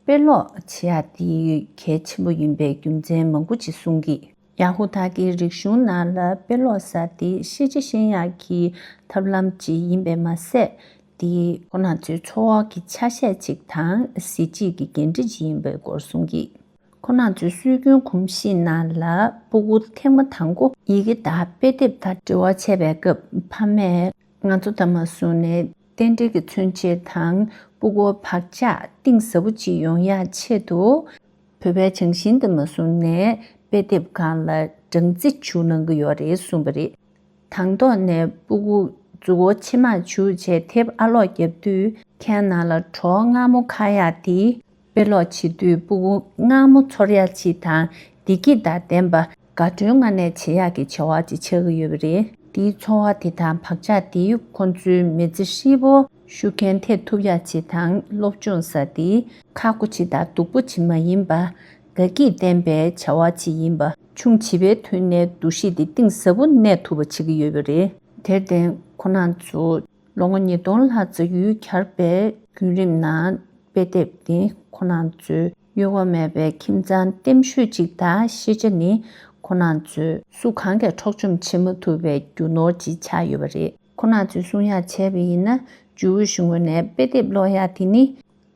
དཔེ་ཀློག་བྱེད་ཡག་དེ་གལ་ཆེན་པོ་ཡིན་པའི་རྒྱུ་མཚན་མང་པོ་ཅིག་གསུང་གི། ཡ་ཧུ་དཱ་གི་རིག་གཞུང་ནང་ལ་དཔེ་ཀློག་ཟེར་དེ་ཤེས་བྱ་ཤེས་ཡག་གི་ཐབས་ལམ་ཅིག་ཡིན་པས་མ་ཟད། དེ་ཁོ་རང་ཚོའི་འཚོ་བ་གི་ཆ་ཤས་ཅིག་དང་གཟི་བརྗིད་ཀྱི་འགན་འཁྲི་ཅིག་ཡིན་པའི་སྐོར་གསུང་གི། ཁོ་རང་ཚོའི་སྲོལ་རྒྱུན་གོམས་གཤིས་ནང་ལ་སྤུ་གུ་ཐེངས་མ་དང་པོ་ཡི་གེ་དང་དཔེ་དེབ་དང་འབྲེལ་བ་བྱས་པའི་སྐབས་ཕ་མས་ང་ཚོ་ད་མ་བཟུང་ནས་རྟེན་འབྲེལ་གྱི་མཚོན་བྱེད་དང་སྤུ་གུའི་བག་ཆགས་གཏིང་ཟབ་པོ་ཅིག་ཡོང་ཡག་ཆེད་དུ། བོད་པའི་བྱང་ཤིང་དུ་མ་བཟུང་ནས་དཔེ་དེབ་སྒང་ལ་སྦྲང་རྩི་བྱུག་གནང་གི་ཡོད་རེད་གསུངས་པ་རེད། དང་ཐོག་ནས་སྤུ་གུ་མཛུབ་གུ་ཕྱེ་མར་བྱུགས་བྱས་དེབ་ཨ་ལོག་བརྒྱབ་དུས་ཁའི་ནང་ལ་གྲོགས་མངར་མོ་ཁ་ཡག་དེ་དཔེ་ཀློག་བྱེད་དུས་སྤུ་གུ་མངར་མོ་ཚོར་ཡག་ཅིག་དང་ བདེ་སྐྱིད་དང་ལྡན་པ་དགའ་སྤྲོའི་ངང་ནས་བྱེད་ཡག་གི་བྱ་བ་ཅིག་ཆགས་ཀྱི་ཡོད་པ་རེད། དེའི་འཚོ་བ་དེ་དང་བག་ཆགས་དེས་ཁོ་ཚོའི་མི་ཚེ་ཧྲིལ་པོ་ཤུགས་རྐྱེན་ཐེབས་ཐུབ་ཡག་ཅིག་དང་། སློབ་སྦྱོང་ཟེར་དེ་ཁག་པོ་ཅིག་དང་སྡུག་པོ་ཅིག་མ་ཡིན་པ། དགའ་སྐྱིད་ལྡན་པའི་བྱ་བ་ཅིག་ཡིན་པ། ཆུང་བྱིས་པའི་དུས་ནས་འདུ་ཤེས་དེ་གཏིང་ཟབ་པོ་གནས་ཐུབ་པ་བྱེད་ཀྱི་ཡོད་པ་རེད། དེར་བརྟེན་ཁོ་རང་ཚོ་ལོ་ངོ་ཉིས་སྟོང་ལྷག་ཙམ་ཡུལ་གྱར་བའི་བརྒྱུད་རིམ་ནང་དཔེ་དེབ་དེ་ཁོ་རང་ཚོའི་གཡོ་བ་མེད་པའི་ཁྱིམ་ཚང་ལྟེམ་ཤོས་ཅིག་དང་། ཤེས་བྱ་ནི་ཁོ་རང་ཚོས་སུ་གང་གིས་འཕྲོག་བཅོམ་བྱེད་མ་ཐུབ་པའི་རྒྱུ་ནོར་ཅིག་ཆགས་ཡོད་པ་རེད། ཁོ་རང་ཚོས་གསུང་ཡག་བྱས་པ་ཡིན་ན། ཇུའུ་ཤི་ངོས་ནས་དཔེ་དེབ་ཀློག་ཡག་དེ་ནི་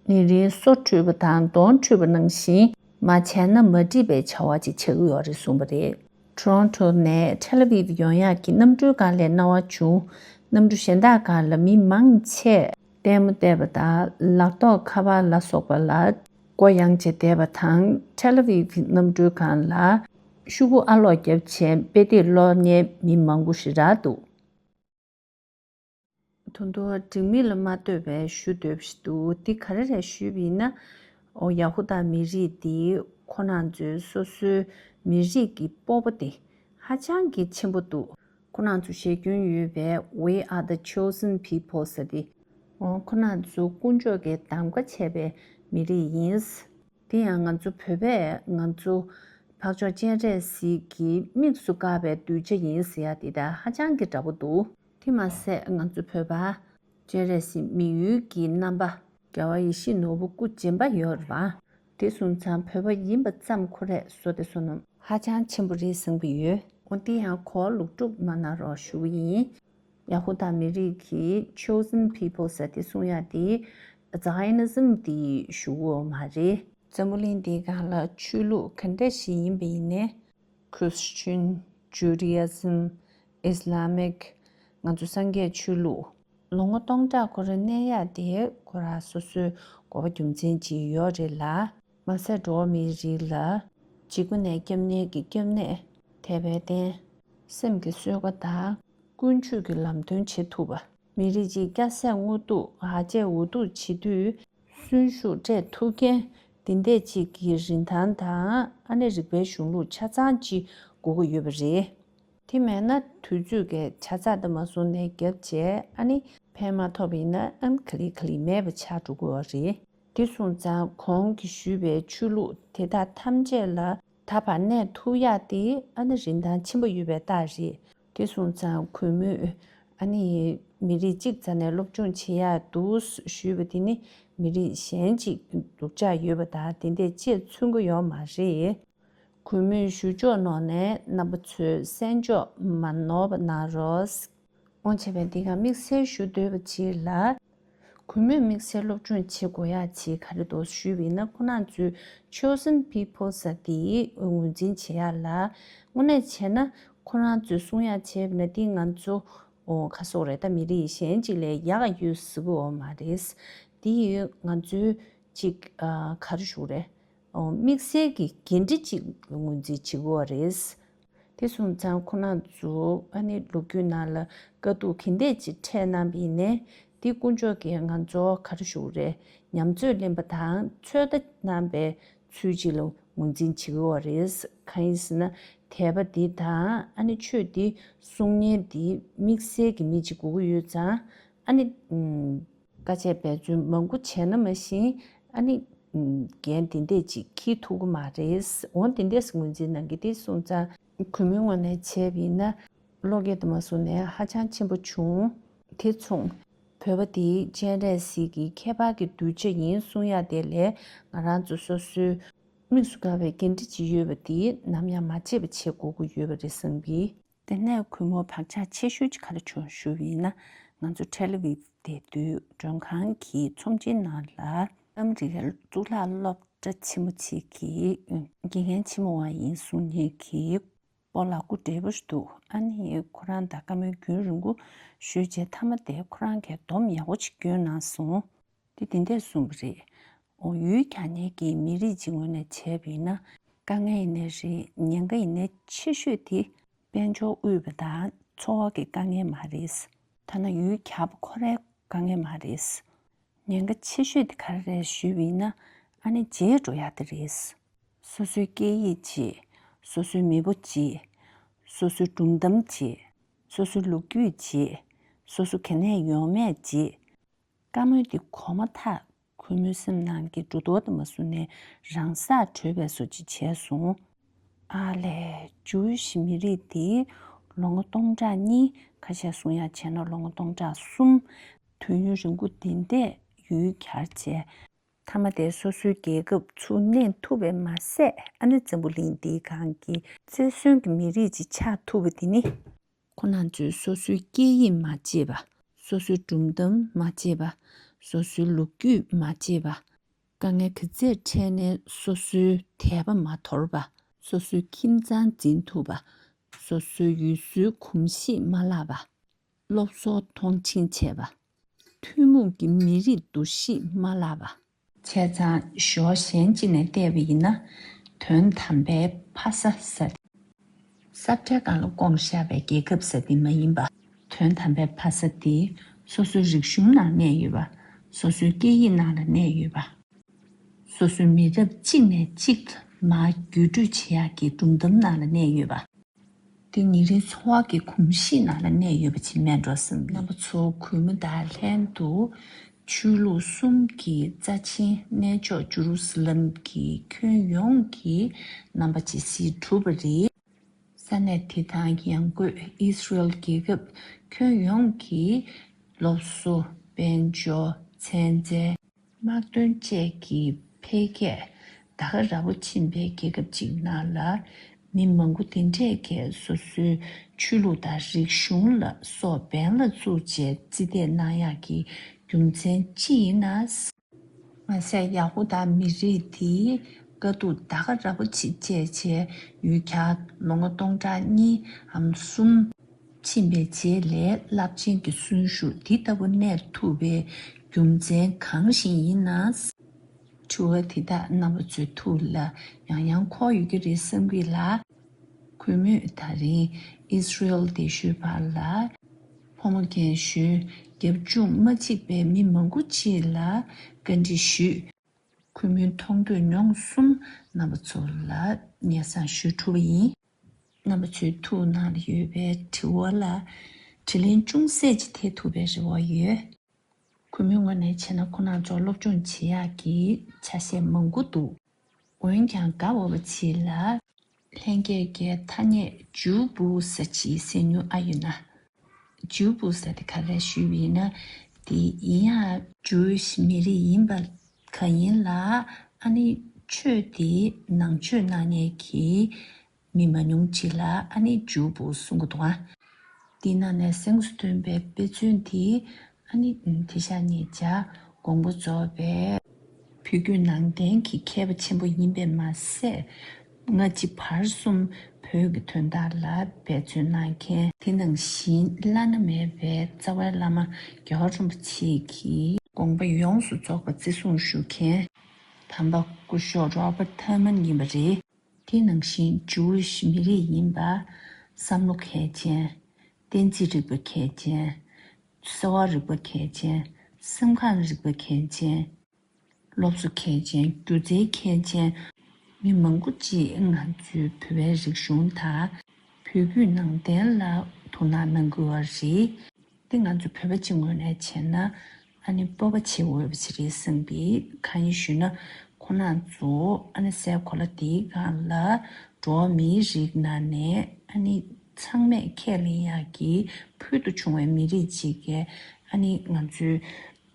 ཉིན་རེའི་སོ་བཀྲུས་པ་དང་གདོང་བཀྲུས་པ་ནང་བཞིན་མ་བྱས་ན་མ་འགྲིག་པའི་བྱ་བ་ཅིག་ཆགས་ཀྱི་ཡོད་རེད་གསུངས་པ་རེད། ཊོ་རོན་ཊོ་ནས་ཐེལ་ཨ་བིབ་ཡོང་ཡག་གི་གནམ་གྲུའི་སྒང་ལ་སྣང་བ་བྱུང་། གནམ་གྲུ་གཞན་དག་སྒང་ལ་མི་མང་ཆེ་ལྟད་མོ་བལྟས་པ་དང་། ལག་ཐོགས་ཁ་པར་ལ་སོགས་པ་ལ་མགོ་གཡེང་བྱས་བསྡད་པ་དང་། ཐེལ་ཨ་བིབ་གནམ་གྲུའི་སྒང་ལ་ཤོག་གུ་ཨ་ལོག་བརྒྱབ་བྱས་དཔེ་དེབ་ཀློག་མཁན་མི་མང་པོ་ཞིག་རག་འདུག། ད་དུང་སྒྲིག་མི་ལ་མ་ལྟོས་པའི་ཞུ་འདོད་པ་ཞིག་འདུག། འདི་ག་རེ་རེད་ཞུས་པ་ཡིན་ན། ཨོ། ཡ་ཧུ་དཱ་མི་རིགས་འདི་ཁོ་རང་ཚོའི་སོ་སོའི་མི་རིགས་ཀྱི་སྤོབས་པ་དེ་ཧ་ཅང་གི་ཆེན་པོ་འདུག། ཁོ་རང་ཚོ་བཞེས་སྐྱོན་ཡོད་པའི We are the chosen people ཟེར་དེ། ཨོ། ཁོ་རང་ཚོ་དཀོན་མཆོག་གིས་གདམ་ག་བྱས་པའི་མི་རིགས་ཡིན། དེ་ཡང་ང་ཚོ་བོད་པས་ང་ཚོ་འཕགས་མཆོག་སྤྱན་རས་གཟིགས་ཀྱི་མིག་སུ་བཀར་བའི་གདུལ་བྱ་ཡིན་ཟེར་ཡ་དེ་དང་ཧ་ཅང་གི་འདྲ་པོ་འདུག། དེ་མ་ཟད་ང་ཚོ་བོད་པ་སྤྱན་རས་གཟིགས་མི་ཡུལ་གྱི་རྣམ་པ། རྒྱལ་བ་ཡིད་བཞིན་ནོར་བུ་སྐུ་འབྱོན་པ་ཡོད་རེད་བ། དེ་སོང་ཙང་བོད་པ་ཡིན་པ་ཙམ་ཁོ་རས་བསོད་བདེ་བསོད་ནམས་ཧ་ཅང་ཆེན་པོ་རེད་བསམ་གྱི་ཡོད། འོ། དེ་ཡང་གོ་བ་ལོག་སྒྲུབ་མ་གནང་རོགས་ཞུ་གི་ཡིན། ཡ་ཧུ་དཱ་མི་རིགས་ཀྱི་chosen people ཟེར་དེ་གསུང་ཡ་དེ་Zionism དེ་ཞུ་གི་ཡོད་མ་རེད། འཛམ་བུ་གླིང་འདིའི་སྒང་ལ་ཆོས་ལུགས་ག་འདྲ་ཞིག་ཡིན་པ་ཡིན་ནའི། Christian, Judaism, Islamic ང་ཚོ་སངས་རྒྱས་ཆོས་ལུགས། ལོ་ངོ་སྟོང་ཕྲག་ཁོ་རང་གནས་ཡག་དེ་ཁོ་རང་སོ་སོའི་དགོས་པ་རྒྱུ་མཚན་ཅིག་ཡོད་རེད་ལ། མ་ཟད་འགྲོ་བ་མིའི་རིགས་ལ་འཇིགས་པ་ནས་སྐྱོབ་ནས་ཀྱི་སྐྱོབ་གནས། དད་པའི་རྟེན། སེམས་ཀྱི་གསོལ་ཁ་དང་ཀུན་སྤྱོད་ཀྱི་ལམ་སྟོན་བྱེད་ཐུབ་པ། མི་རིགས་གཅིག་སྐྱ་སེར་དངོས་གཏུག་ཧ་ཅེ་འུ་ཐུག་བྱེད་དུས་གསོན་ཤུགས་སྤྲད་ཐུབ་མཁན་དེ་འདྲས་གཅིག་གི་རིན་ཐང་དང་། ཨ་ནི་རིག་པའི་གཞུང་ལུགས་ཆ་ཚང་གཅིག་དགོས་ཀྱི་ཡོད་པ་རེད། དེ་མེད་ན་དུས་ཚོད་ཀྱི་ཆ་ཚང་དུ་མ་སོང་ནས་བརྒྱབ་བྱས། ཨ་ནི་ཕན་མ་ཐོགས་པ་ཡིན་ན་ཨ་ནི་ག་ལེ་ག་ལེ་མེད་པ་ཆགས་འགྲོ་གི་ཡོད་རེད། དེ་སོང་ཙང་གོང་གི་ཞུས་པའི་ཆོས་ལུགས་དེ་དག་ཐམས་ཅད་ལ་ད་བར་གནས་ཐུབ་ཡག་དེ་ཨ་ནི་རིན་ཐང་ཆེན་པོ་ཡོད་པའི་རྟགས་རེད། དེ་སོང་ཙང་གུས་མོས་ཨ་ནི་མི་རིགས་གཅིག་རྩ་ནས་སློབ་སྦྱོང་བྱེད་ཡག་འདུག་ཞུས་པ་དེ་ནི་མི་རིགས་གཞན་གཅིག་སྡུག་ཅག་ཡོད་པ་དང་དེ་འདྲས་ཅིག་མཚོན་གྱི་ཡོད་མ་རེད། གུས་མོས་ཞུ་ཕྱོགས་ནང་ནས་རྣམ་པ་ཚོས་གསན་ཕྱོགས་མ་ནོར་བ་གནང་རོགས། འོང་བྱས་པའི་འདི་ག་དམིགས་བསལ་ཞུ་འདོད་པ་ཅིག་ལ། གུས་མོས་དམིགས་བསལ་སློབ་སྦྱོང་བྱེད་དགོས་ཡག་ཅིག་ག་རེ་འདུག་ཞུས་པ་ཡིན་ན། ཁོ་རང་ཚོའི་chosen people ཟེར་དེ་ངོས་འཛིན་བྱེད་ཡག་ལ། དངོས་གནས་བྱས་ན་ཁོ་རང་ཚོས་གསུང་ཡག་བྱས་པ་ན་དེ་ང་ཚོ་ཨོ་ཁ་སོག་རེད། ད་མི་རིགས་གཞན་ཅིག་ལས་ཡག་ཡོད་ཟེར་གི་ཡོད་མ་རེད། དེ་ཡིས་ང་ཚོའི་ཅིག་ཨ་ག་རེ་ཞུ་དགོས་རེད། ཨོ་དམིགས་བསལ་གྱི་འགན་འཁྲི་ཅིག་ངོས་འཛིན་བྱེད་དགོས་པ་རེད། དེ་སོང་ཙང་ཁོ་རང་ཚོ་ཨ་ནི་ལོ་རྒྱུས་ནང་ལ་དཀའ་སྡུག་གི་འདྲས་ཅིག་འཕྲད་གནང་བ་ཡིན་ནའི། དེ་དཀོན་མཆོག་གིས་ང་ཚོ་ག་རེ་ཞུ་དགོས་རེད། ཉམས་ཚོད་ལེན་པ་དང་ཚོད་ལྟ་གནང་པའི་ཚུལ་ཅིག་ལ་ངོས་འཛིན་བྱེད་ཀྱི་ཡོད་རེད། གང་ཡིན་ཟེར་ན་དད་པ་འདི་དང་ཨ་ནི་ཆོས་འདི་གསུང་མཁན་འདི་དམིགས་བསལ་གྱི་མི་གཅིག་དགོས་ཀྱི་ཡོད་ཙང་། ཨ་ནི་ཨུམ། དཀའ་སྤྱད་འབད་བརྩོན་མང་པོ་བྱས་ན་མ་གཞི་ཨ་ནི་ཨུམ། འགན་དེ་འདྲས་ཅིག་འཁྱེར་ཐུབ་ཀྱི་མ་རེད། འོ་དེ་འདྲས་ངོས་འཛིན་གནང་གི། དེ་སོང་ཙང་གུས་མོའི་ངོས་ནས་བྱས་པ་ཡིན་ན་བློ་སྐྱེད་དུ་མ་སོང་ནས་ཧ་ཅང་ཆེན་པོ་བྱུང་། དེ་མཚུངས་བོད་པ་དེ་སྤྱན་རས་གཟིགས་ཀྱི་ཁྱད་པར་གྱི་གདུལ་བྱ་ཡིན་གསུང་ཡ་དེ་ལས་ང་རང་ཚོ་སོ་སོའི་དམིགས་སུ་བཀར་བའི་འགན་འཁྲི་ཅིག་ཡོད་པ་དེ་ནམ་ཡང་མ་བརྗེད་པ་བྱེད་དགོས་ཀྱི་ཡོད་པ་རེད་བསམ་གི། དེ་ནས་གུས་མོ་བག་ཆགས་ཆེ་ཤོས་ཅིག་ག་རེ་བྱུང་ཞུ་བ་ཡིན་ན། ང་ཚོ་ཐེལ་ཨ་བིབ་བསྡད་དུས་མགྲོན་ཁང་གི་ཚོམས་ཆེན་ནང་ལ་ཨ་མི་རི་ཀའི་གཙུག་ལག་སློབ་གྲྭ་ཆེན་མོ་ཅིག་གི་དགེ་རྒན་ཆེན་མོ་བ་ཡིན་གསུང་མཁན་གྱི་སྤོ་ལགས་སྐུ་བགྲེས་པོ་ཞིག་འདུག། ཨ་ནི་ཁོ་རང་དང་བཀའ་མོལ་རྒྱུན་རིང་པོ་ཞུས་རྗེས་མཐའ་མ་དེ་ཁོ་རང་གིས་སྡོམ་ཡག་པོ་ཅིག་སྐྱོན་གནང་སོང་། དེ་དེ་འདྲས་གསུངས་པ་རེད། འོ་ཡུལ་གྱར་མཁན་གྱི་མི་རིགས་ཅིག་ངོས་ནས་བྱས་པ་ཡིན་ན། དཀའ་ངལ་ཡིན་ནའི་རེད། ཉེན་ཁ་ཡིན་ནའི་ཆེ་ཤོས་དེ་དཔལ་འབྱོར་དབུལ་བ་དང་འཚོ་བ་གི་དཀའ་ངལ་མ་རེད། ཐ་ན་ཡུལ་གྱར་བ་ཁོ་རའི་དཀའ་ངལ་མ་རེད། ཉེན་ཁ་ཆེ་ཤོས་དེ་ག་རེ་རེད་ཞུས་པ་ཡིན་ན། ཨ་ནི་བརྗེད་འགྲོ་ཡག་དེ་རེད། སོ་སོའི་སྐད་ཡིག་ཅིག་ སོ་སོའི་མེས་པོ་བརྗེད། སོ་སོའི་སྒྲུང་གཏམ་བརྗེད། སོ་སོའི་ལོ་རྒྱུས་བརྗེད། སོ་སོ་ག་ནས་ཡོང་མེད་བརྗེད། བཀའ་མོལ་འདི་གོ་མ་ཐག་ཁོ་མོའི་སེམས་ནང་གི་སྒྲོ་འདོགས་དེ་མ་བཟུང་ནས་རང་སར་བྲོས་པའི་བཟོ་ཅིག་བྱས་སོང་། ཨ་ལས། ཇུའུ་ཤི་མི་རིགས་འདི་ལོ་ངོ་སྟོང་ཕྲག་གཉིས་ཁ་ཤས་གསུང་ཡག་བྱས་ན་ལོ་ངོ་སྟོང་ཕྲག་གསུམ། དུས་ཡུན་རིང་པོ་འདི་འདྲས་ཡུལ་གྱར་བྱས། མཐའ་མ་དེ་སོ་སོའི་རྒྱལ་ཁབ་ཚུར་གནས་ཐུབ་པས་མ་ཟད། ཨ་ནི་འཛམ་བུ་གླིང་འདིའི་སྒང་གི་རྩེར་སོན་གྱི་མི་རིགས་ཅིག་ཆགས་ཐུབ་པ་དེ་ནི། ཁོ་རང་ཚོས་སོ་སོའི་སྐད་ཡིག་མ་བརྗེད་པ། སོ་སོའི་སྒྲུང་གཏམ་མ་བརྗེད་པ། སོ་སོའི་ལོ་རྒྱུས་མ་བརྗེད་པ། དཀའ་ངལ་ག་ཚད་འཕྲད་ནའི་སོ་སོའི་དད་པ་མ་དོར་བ། སོ་སོའི་ཁྱིམ་ཚང་འཛིན་ཐུབ་པ། སོ་སོའི་ཡུལ་སྲོལ་གོམས་གཤིས་མ་བརླག་པ། སློབ་གསོ་མཐོང་ཆེན་བྱས་པ། ཐུན་མོང་གི་མི་རིགས་འདུ་ཤེས་མ་བརླག་པ། བྱས་ཙང་ཞོར་གཞན་གཅིག་ནས་བལྟས་པ་ཡིན་ན། དོན་དམ་པའི་ཕ་ས་ཟེར། ས་ཁྲའི་སྒང་ལ་བསྐོངས་བཞག་པའི་རྒྱལ་ཁབ་ཟེར་དེ་མ་ཡིན་པ། དོན་དམ་པའི་ཕ་ས་དེ་སོ་སོའི་རིག་གཞུང་ནང་གནས་ཡོད་པ། སོ་སོའི་སྐད་ཡིག་ནང་ལ་གནས་ཡོད་པ། སོ་སོའི་མི་རབས་གཅིག་ནས་གཅིག་མར་བརྒྱུད་སྤྲོད་བྱེད་ཡག་གི་སྒྲུང་གཏམ་ནང་ལ་གནས་ཡོད་པ། དེ་ཉིན་རེའི་འཚོ་བ་གི་གོམས་གཤིས་ནང་ལ་གནས་ཡོད་པ་ཅིག་མེད་འགྲོ་བསམ། རྣམ་པ་ཚོ་གུས་མོ་དང་ལྷན་དུ་ཆོས་ལུགས་གསུམ་གྱི་རྩ་ཆེན་གནས་མཆོག་ཇུ་རུ་སི་ལམ་གྱི་ཁྱོན་ཡོངས་ཀྱི་རྣམ་པ་ཇི་སྲིད་གྲུབ་པ་རེད། ས་གནས་དེ་དང་ཡང་སྒོས་ཨི་སི་རེལ་རྒྱལ་ཁབ་ཁྱོན་ཡོངས་ཀྱི་སློབ་གསོ། དཔལ་འབྱོར། ཚན་རྩལ། དམག་དོན་བཅས་ཀྱི་འཕེལ་རྒྱས་ད་ག་ར་བོ་ཕྱིན་པའི་རྒྱལ་ཁབ་ཅིག་ནང་ལ། མི་མང་པོ་དེ་འདྲས་ཀྱིས་སོ་སོའི་ཆོས་ལུགས་དང་རིག་གཞུང་ལ་སྲོག་འབེན་ལ་བཙུགས་བྱས་རྩིས་འདེད་གནང་ཡག་གི་རྒྱུ་མཚན་ཅི་ཡིན་ན། མ་ཟད་ཡ་ཧུ་དཱ་མི་རིགས་དེའི་དཀའ་སྡུག་ད་ག་ར་བོ་ཅིག་སྤྱད་བྱས་ཡུལ་གྱར་ལོ་ངོ་སྟོང་ཕྲག་གཉིས་འམ་གསུམ་ཕྱིན་པའི་རྗེས་ལ་རླབས་ཆེན་གྱི་གསོན་ཤུགས་འདི་ལྟ་བུ་གནས་ཐུབ་པའི་རྒྱུ་མཚན་གང་ཞིག་ཡིན་ན། དྲི་བ་དེ་དག་རྣམ་པ་ཚོའི་ཐུགས་ལ་ཡང་ཡང་འཁོར་ཡོད་ཀྱི་རེད་བསམ་གྱི་ལ། གུས་མོས་ད་རིང་ཨི་སི་རེལ་སྡེ་ཤོད་བར་ལ་ཕོ་མོ་རྒན་གཞོན་རྒྱབ་ལྗོངས་མ་གཅིག་པའི་མི་མང་པོ་ཅིག་ལ་བཀའ་འདྲི་ཞུས། གུས་མོའི་མཐོང་ཐོས་མྱོང་གསུམ་རྣམ་པ་ཚོ་ལ་སྙན་སེང་ཞུ་ཐུབ་པ་ཡིན། རྣམ་པ་ཚོའི་ཐུགས་ནང་ལ་ཡོད་པའི་དྲི་བ་ལ་དྲིས་ལན་ཅུང་ཟད་ཅིག་འདེབས་ཐུབ་པའི་རེ་བ་ཡོད། གུས་མོའི་ངོས་ནས་བྱས་ན་ཁོང་རྣམ་ཚོ་སློབ་སྦྱོང་བྱེད་ཡག་གི་ཆ་ཤས་མང་པོ་འདུག་འོན་ཀྱང་དགའ་འོས་པ་ཅིག་ལ། ལྷན་རྒྱས་ཀྱིས་ཐ་སྙད་ཇུའུ་བུ་ཟེར་ཅིག་གསན་མྱོང་ཨ་ཡོད་ན། ཇུའུ་བུ་ཟེར་དེ་ག་རེ་ཞུས་པ་ཡིན་ན། དེ་ཡིན་ཡང་ཇུའུ་ཤི་མི་རིགས་ཡིན་པ་གང་ཡིན་ལ། ཨ་ནི་ཆོས་དེ་ནང་ཆོས་གནང་མཁན་གྱི་མི་མང་ཉུང་ཅིག་ལ་ཨ་ནི་ཇུའུ་བུ་གསུང་གི་འདུག་ཨ། འདི་ནང་ནས་གཟེངས་སུ་ཐོན་པའི་དཔེ་མཚོན་དེ་ཨ་ནི་དེ་ཤ་ཉེ་ཆར་དགོངས་པ་རྫོགས་པའི་བོད་བརྒྱུད་ནང་བསྟན་གྱི་མཁས་པ་ཆེན་པོ་ཡིན་པས་མ་ཟད། སྔ་ཕྱི་བར་གསུམ་བོད་ཀྱི་དོན་དག་ལ་འབད་བརྩོན་གནང་མཁན། དེ་ནང་བཞིན་བླ་ན་མེད་པའི་རྩ་བའི་བླ་མ་རྒྱལ་བ་རིན་པོ་ཆེ་གི་དགོངས་པ་ཡོངས་སུ་རྫོགས་པ་བརྩི་སྲུང་ཞུ་མཁན་དམ་པ་སྐུ་ཞབས་Robert Thurman ཡིན་པ་རེད། དེ་ནང་བཞིན་ཇུའུ་ཤི་མི་རིགས་ཡིན་པ། བསམ་བློ་མཁས་ཅན། བསྟན་རྩིས་རིག་པ་མཁས་ཅན། གསོ་བ་རིག་པ་མཁས་ཅན། སེམས་ཁམས་རིག་པ་མཁས་ཅན། སློབ་གསོ་མཁས་ཅན། སྒྱུ་རྩལ་མཁས་ཅན། མི་མང་པོ་ཅིག་ང་ཚོའི་བོད་པའི་རིག་གཞུང་དང་བོད་བརྒྱུད་ནང་བསྟན་ལ་དོ་སྣང་གནང་དགོས་པ་རེད། འདི་ང་ཚོ་བོད་པ་སྤྱི་ངོས་ནས་བྱས་ན་ཨ་ནི་སྤོབས་པ་བྱེད་འོས་པ་ཞིག་རེད་བསམ་པའི། གང་ཡིན་ཞུས་ན་ཁོང་རྣམ་ཚོ་ཨ་ནི་སའི་གོ་ལ་འདིའི་སྒང་ལ་འགྲོ་བ་མིའི་རིགས་ནང་ནས་ཨ་ནི་ཚང་མས་ཁས་ལེན་ཡག་གི་ཕུལ་དུ་བྱུང་བའི་མི་རིགས་ཅིག་གིས་ཨ་ནི་ང་ཚོའི་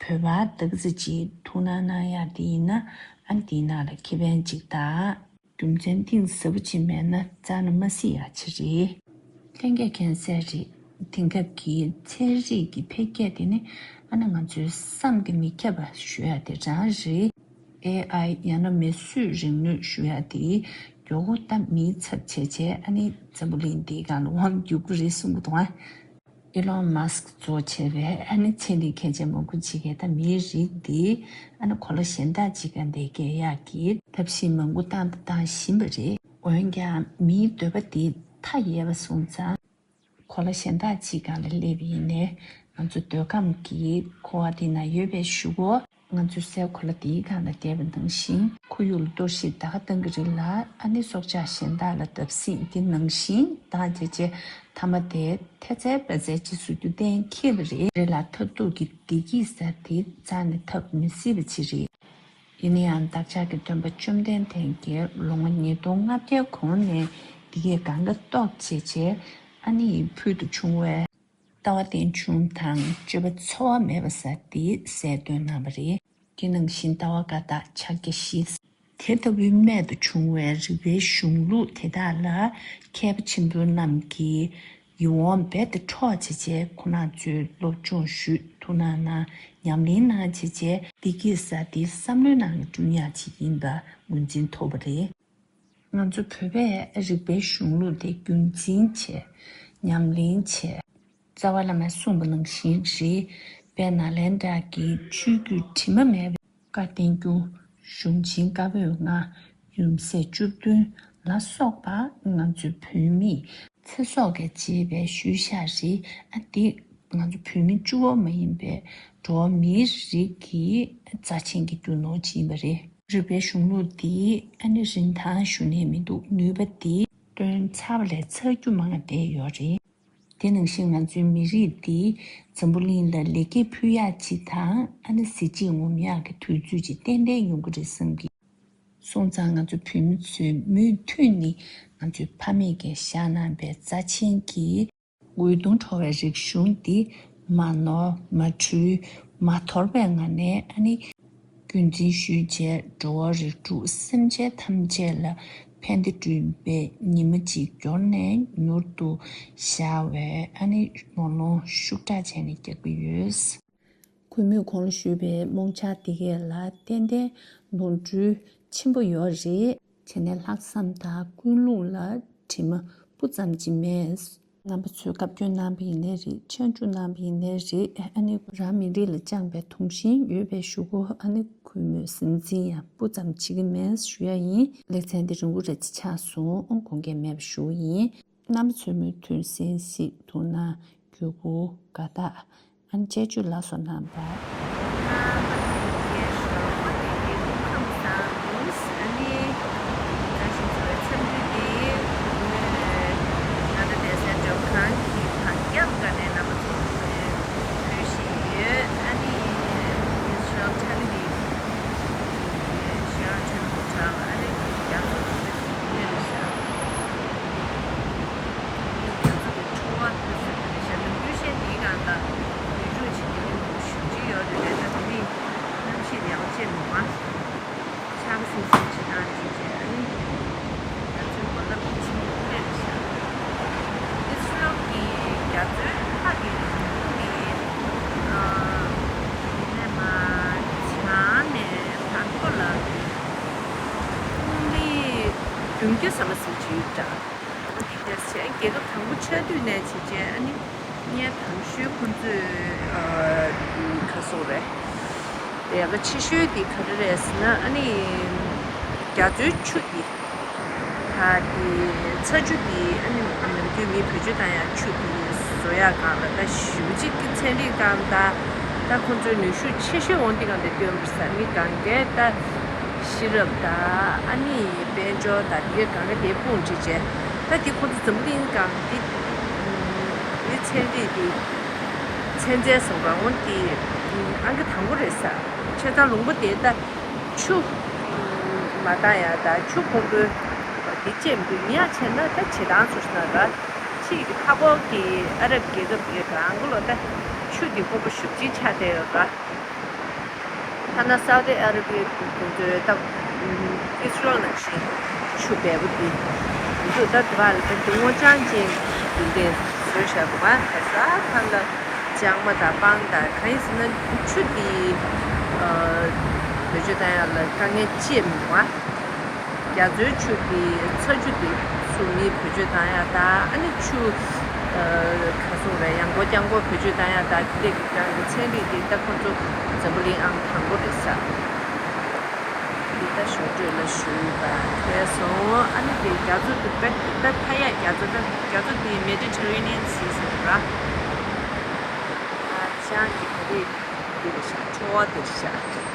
བོད་པ་ཏོག་ཙམ་ཅིག་ཐུགས་སྣང་གནང་ཡག་དེ་ཡིན་ན་ཨ་ནི་དེའི་ནང་ལ་ཁེ་ཕན་ཅིག་དང་། རྒྱུ་མཚན་གཏིང་ཟབ་པོ་ཅིག་མེད་ན་རྩ་ནས་མ་གཟིགས་ཡག་ཅིག་རེད། ལྷན་རྒྱས་མཁྱེན་གསལ་རེད། དེང་སྐབས་ཀྱི་ཚན་རིག་གི་འཕེལ་རྒྱས་དེ་ནི་ཨ་ནི་ང་ཚོའི་བསམ་གྱིས་མི་ཁྱབ་པ་ཞུ་ཡག་དེ་རང་རེད། ཨེ་ཨའི་ཡང་ན་མིས་བཟོས་རིག་ནུས་ཞུ་ཡག་དེ་མགྱོགས་པོ་ད་མིའི་ཚབ་བྱས་བྱས་ཨ་ནི་འཛམ་བུ་གླིང་འདིའི་སྒང་ལ་དབང་བསྒྱུར་གྱི་རེད་གསུང་གི་འདུག་ཨ། ཨི་ལོན་མཱ་སི་ཀི་གཙོ་བྱས་པའི་ཨ་ནི་ཚན་རིག་མཁས་ཅན་མང་པོ་ཅིག་གིས་ད་མིའི་རིགས་འདི་ཨ་ནི་གོ་ལ་གཞན་དག་ཅིག་ག་འདེད་སྐྱེལ་ཡག་གི་ཐབས་ཤེས་མང་པོ་བཏང་དང་བཏང་བཞིན་པ་རེད། འོན་ཀྱང་མིའི་འདོད་པ་འདི་མཐའ་ཡས་པ་སོང་ཙང་། གོ་ལ་གཞན་དག་ཅིག་སྒང་ལ་སླེབས་ཡིན་ནའི་ང་ཚོ་འདོད་ཁམས་ཀྱི་འཁོར་བ་འདི་ན་ཡོད་པའི་གཞུག་གུ་ ང་ཚོའི་སའི་གོ་ལ་དེའི་སྒང་ལ་བསྡད་པ་ནང་བཞིན་ཁོར་ཡུག་ལ་གཏོར་བཤིག་ད་ག་བཏང་གི་རེད་ལ། ཨ་ནི་སྲོག་ཆགས་གཞན་དག་ལ་བརྡབ་གསིག་འདི་ནང་བཞིན་བཏང་བྱས་བྱས་མཐའ་མ་དེ་ཐེ་ཚལ་བེ་ཚལ་ཅིག་བཟོ་རྒྱུ་གཏན་འཁེལ་བ་རེད། རེད་ལ་མཐར་ཐུག་གི་བདེ་སྐྱིད་ཟེར་དེ་རྩ་ནས་ཐོབ་མི་སྲིད་པ་ཅིག་རེད། ཡིན་ན་ཡང་བདག་ཅག་གི་སྟོན་པ་བཅོམ་ལྡན་འདས་ཀྱིས་ལོ་ངོ་ཉིས་སྟོང་ལྔ་བརྒྱ་གོང་ནས་འདི་གའི་གང་ག་ཏོག་བྱས་བྱས་ཨ་ནི་ཕུལ་དུ་བྱུང་བའི་ལྟ་བ་རྟེན་འབྱུང་དང་སྤྱོད་པ་འཚེ་བ་མེད་པ་ཟེར་དེ་གསལ་སྟོན་གནང་བ་རེད། དེ་ནང་བཞིན་ལྟ་བ་བཀའ་རྟགས་ཕྱག་རྒྱ་བཞི། དེ་ལྟ་བུའི་རྨད་དུ་བྱུང་བའི་རིག་པའི་གཞུང་ལུགས་དེ་དག་ལ་མཁས་པ་ཆེན་པོ་རྣམས་ཀྱིས་ཡིད་འོང་རྦད་དེ་འཕྲོག་བྱས་བྱས་ཁོང་རྣམ་ཚོས་སློབ་སྦྱོང་ཞུས། ཐུགས་སྣང་གནང་། ཉམས་ལེན་གནང་བྱས་བྱས་བདེ་སྐྱིད་ཟེར་དེ་བསམ་བློའི་ནང་ལ་བསྐྲུན་ཡག་ཅིག་ཡིན་པ་ངོས་འཛིན་ཐུབ་པ་རེད། ང་ཚོ་བོད་པས་རིག་པའི་གཞུང་ལུགས་དེ་རྒྱུན་འཛིན་བྱས། ཉམས་ལེན་བྱས། རྩ་བ་བླ་མས་གསུངས་པ་ནང་བཞིན་རེད། དཔལ་ནཱ་ལེནྡྲ་གི་ཆོས་བརྒྱུད་དྲི་མ་མེད་པའི་བཀའ་བསྟན་འགྱུར། གཞུང་ཆེན་བཀའ་པོད་ལྔ། ཡུམ་སྲས་བཅུ་བདུན་ལ་སོགས་པ་ང་ཚོའི་བོད་མིས་ཚེ་སྲོག་གིས་བརྗེད་པའི་ཤུལ་བཞག་རེད། ཨ་འདི་ང་ཚོ་བོད་མི་གཅིག་པོ་མ་ཡིན་པའི་འགྲོ་བ་མིའི་རིགས་ཀྱི་རྩ་ཆེན་གྱི་རྒྱུ་ནོར་ཅིག་ཡིན་པ་རེད། རིག་པའི་གཞུང་ལུགས་འདི་ཨ་ནི་རིན་ཐང་ཞུ་ནས་མི་འདུག་ནུས་པ་འདི་བཏོན་ཚར་བ་ལས་ཚར་རྒྱུ་མང་བ་བསྡད་ཡོད་རེད། དེ་ནང་བཞིན་ང་ཚོའི་མི་རིགས་འདི་འཛམ་བུ་གླིང་ལ་ལེགས་སྐྱེས་ཕུལ་ཡག་ཅིག་དང་ཨ་ནི་གཟི་བརྗིད་ངོམ་ཡག་གི་དུས་ཚོད་ཅིག་ཏན་ཏན་ཡོང་གི་རེད་བསམ་གི། སོང་ཙང་ང་ཚོ་བོད་མི་ཚོས་མུ་མཐུད་ནས་ང་ཚོའི་ཕ་མེས་ཀྱིས་བཞག་གནང་པའི་རྩ་ཆེན་གྱི་འོད་སྟོང་འཕྲོ་བའི་རིག་གཞུང་འདི་མ་ནོར་མ་འཁྲུལ་མ་དོར་བའི་ངང་ནས་ཨ་ནི་རྒྱུན་འཛིན་ཞུས་བྱས་འགྲོ་བ་རིགས་དྲུག་སེམས་ཅན་ཐམས་ཅད་ལ་ཕན་བདེ་བསྐྲུན་པའི་ཉི་མ་གཅིག་མགྱོགས་ནས་མྱུར་དུ་ཤར་བའི་ཨ་ནི་སྨོན་ལམ་ཤུགས་དྲག་བྱས་ནས་རྒྱག་གི་ཡོད། གུས་མོས་གོང་ལ་ཞུས་པའི་རྨོངས་འཆར་འདི་གས་ལ་ཏན་ཏན་ནོར་འཁྲུལ་ཆེན་པོ་ཡོད་རེད། བྱས་ནས་ལྷག་བསམ་དང་ཀུན་སློང་ལ་དྲི་མ་སྤུ་ཙམ་ཅིག་མེད། རྣམ་པ་ཚོས་བཀའ་བཀྱོན་གནང་བ་ཡིན་ནའི་རེད། ཆོས་འབྱུང་གནང་བ་ཡིན་ནའི་རེད། ཨ་ནི་རང་མི་རིགས་ལ་བཅངས་པའི་དུང་ཞེན་ཡོད་པའི་གཞུག་གུ་ཨ་ནི་གུས་མོས་སེམས་འཛིན་ཡང་སྤུ་ཙམ་བྱེད་ཀྱི་མེད་ཞུ་ཡ་ཡིན། ལེ་ཚན་འདི་རིང་པོ་རེ་ཅིག་ཆགས་སོང་། དགོངས་འགལ་མེད་པ་ཞུ་ཡིན། རྣམ་པ་ཚོས་མུ་མཐུད་གསན་གཟིགས་ཐུགས་སྣང་། གུས་བཀུར། དགའ་རྟགས། ཨ་ནི་དཔྱད་བརྗོད་ལ་སོགས་གནང་བར། རྒྱ་མཚོ་གི་ཁྲོ་བ་ཕུན་སུམ་ཚོགས་པའི་ཞབས་ལ་ཀུན་ཤེས་འདིའི་སྒང་ལ་ཡུལ་ཤུགས་ཆེན་པོ་ཞུགས་ཀྱི་ཡོད་རེད། ད་དེ་ནི་གནམ་གཤིས་ཡག་པོ་བྱས་མི་འདུག་ཨ། ཆར་པ་སིམ་སིམ་ཅིག་ནང་ཅིག་བྱས་ཨ་ནི་ང་ཚོའི་གོ་ལ་ཕུན་སུམ་ཚོགས་པ་རེད་ཤག་ཨི་སི་རལ་གྱི་རྒྱ་མཚོའི་ཁ་གི་རིན་གོང་གི་ཨ་ནས་མ་བྱང་ནས་བར་སྐོར་ལ་ཀུང་ལི་བདུན་བརྒྱ་ཙམ་ཙམ་ཅིག་ཡོད་ཀྱང་། འོ་དེ་འདྲ་བྱས་རྒྱལ་ཁབ་དང་པོ་ཆགས་དུས་ནས་བྱས་རྗེས་ཨ་ནི་ངས་དང་ཤོས་ཁོང་ཚོས་ཨ་ག་སོང་རེད། ཡག་ག་ཆེ་ཤོས་དེ་ག་རེ་རེད་ཟེར་ན་ཨ་ནི་རྒྱ་མཚོའི་ཆུ་དེ་ད་དེ་ཚ་ཆུ་དེ་ཨ་ནི་ནམ་རྒྱུན་མི་བེད་སྤྱོད་བཏང་ཡག་ཆུ་དེ་བཟོ་ཡག་སྒང་ལ་ད་ཞེ་པོ་ཅིག་གི་ཚན་རིག་སྒང་ད་ད་ཁོང་ཚོའི་ནུས་ཤུགས་ཆེ་ཤོས་འོང་དེ་སྒང་དེ་བཏོན་པ་རེད་ས། མི་གང་གས་ད་ཤེས་རབ་དང་ཨ་ནི་དཔལ་འབྱོར་དང་དེ་ག་གང་ག་དེ་སྤུངས་བྱས་བྱས། ད་དེ་ཁོ་ཚོ་འཛམ་བུ་གླིང་སྒང་དེ་མི་ཚན་རིག་དེ་ཚན་རྩལ་སོང་རང་དབང་དེ་ཨང་ཀི་དང་པོ་རེད་ས། བྱས་ཙང་ལུང་པ་དེ་ད་ཆུ་མ་བཏང་ཡ་ད་ཆུ་ཁོང་ཁྲོ་དེ་བཅད་མི་འདུག་ཡིན་ཡང་བྱས་ན་ད་བྱེ་ཐང་ཚོ་ན་ར་ཕྱིས་ཀྱི་མཐའ་འཁོར་གྱི་ཨ་རབ་རྒྱལ་ཁབ་དེ་རང་གི་ལོ་ད་ཆུ་དེ་ཁོ་པ་ཤུགས་ཆེན་ཆགས་བསྡད་ཡོད་ར། ཐ་ན་སའུ་ཏི་ཨ་ར་པི་ཡ་དེ་ཚོའི་ད་ཨིས་རལ་ནང་བཞིན་ཆུ་འབེལ་པོ་དེ་མི་འདུག་ད་དེ་བ་ལ་ད་དེ་སྔོ་ལྗང་ཅན་གྱི་རྒྱུན་ལྡན་བཟོས་བཞག་འདུག་ག་ས་ཁ་ལ་ལྕང་མ་དང་སྤང་དང་གང་ཡིན་ཟེར་ན་ཆུ་དེ་བེད་སྤྱོད་བཏང་ཡག་ལ་དཀའ་ངལ་ཅི་ཡང་མི་འདུག་ག་རྒྱ་མཚོའི་ཆུ་དེ་ཚ་ཆུ་དེ་ཚུར་མིས་བེད་སྤྱོད་བཏང་ཡག་དང་ཨ་ནི་ཆུ་ག་སོང་རེད་ཡང་སྒོ་རྐྱང་པོ་བེད་སྤྱོད་བཏང་ཡག་དང་དེ་འདྲས་ཀྱི་སྒང་གི་ཚན་རིག་དེ་ད་ཁོ་ཚོ་འཛམ་བུ་གླིང་ཨང་དང་པོ་རེད་ས། འདི་ད་ཞོགས་དྲོད་ལ་ཞུས་པ་ཐལ་སོང་། ཨ་ནི་དེ་རྒྱ་མཚོ་དེ་ད་ད་མཐའ་ཡས་རྒྱ་མཚོ་ད་རྒྱ་མཚོ་དེ་Mediterranean Sea་ཟེར་བ་ར། ཨ་ཅང་གི་ག་རེ་འདི་རེད་ཤག་ཁྲོ་བོ་དེ་རེད་ཤག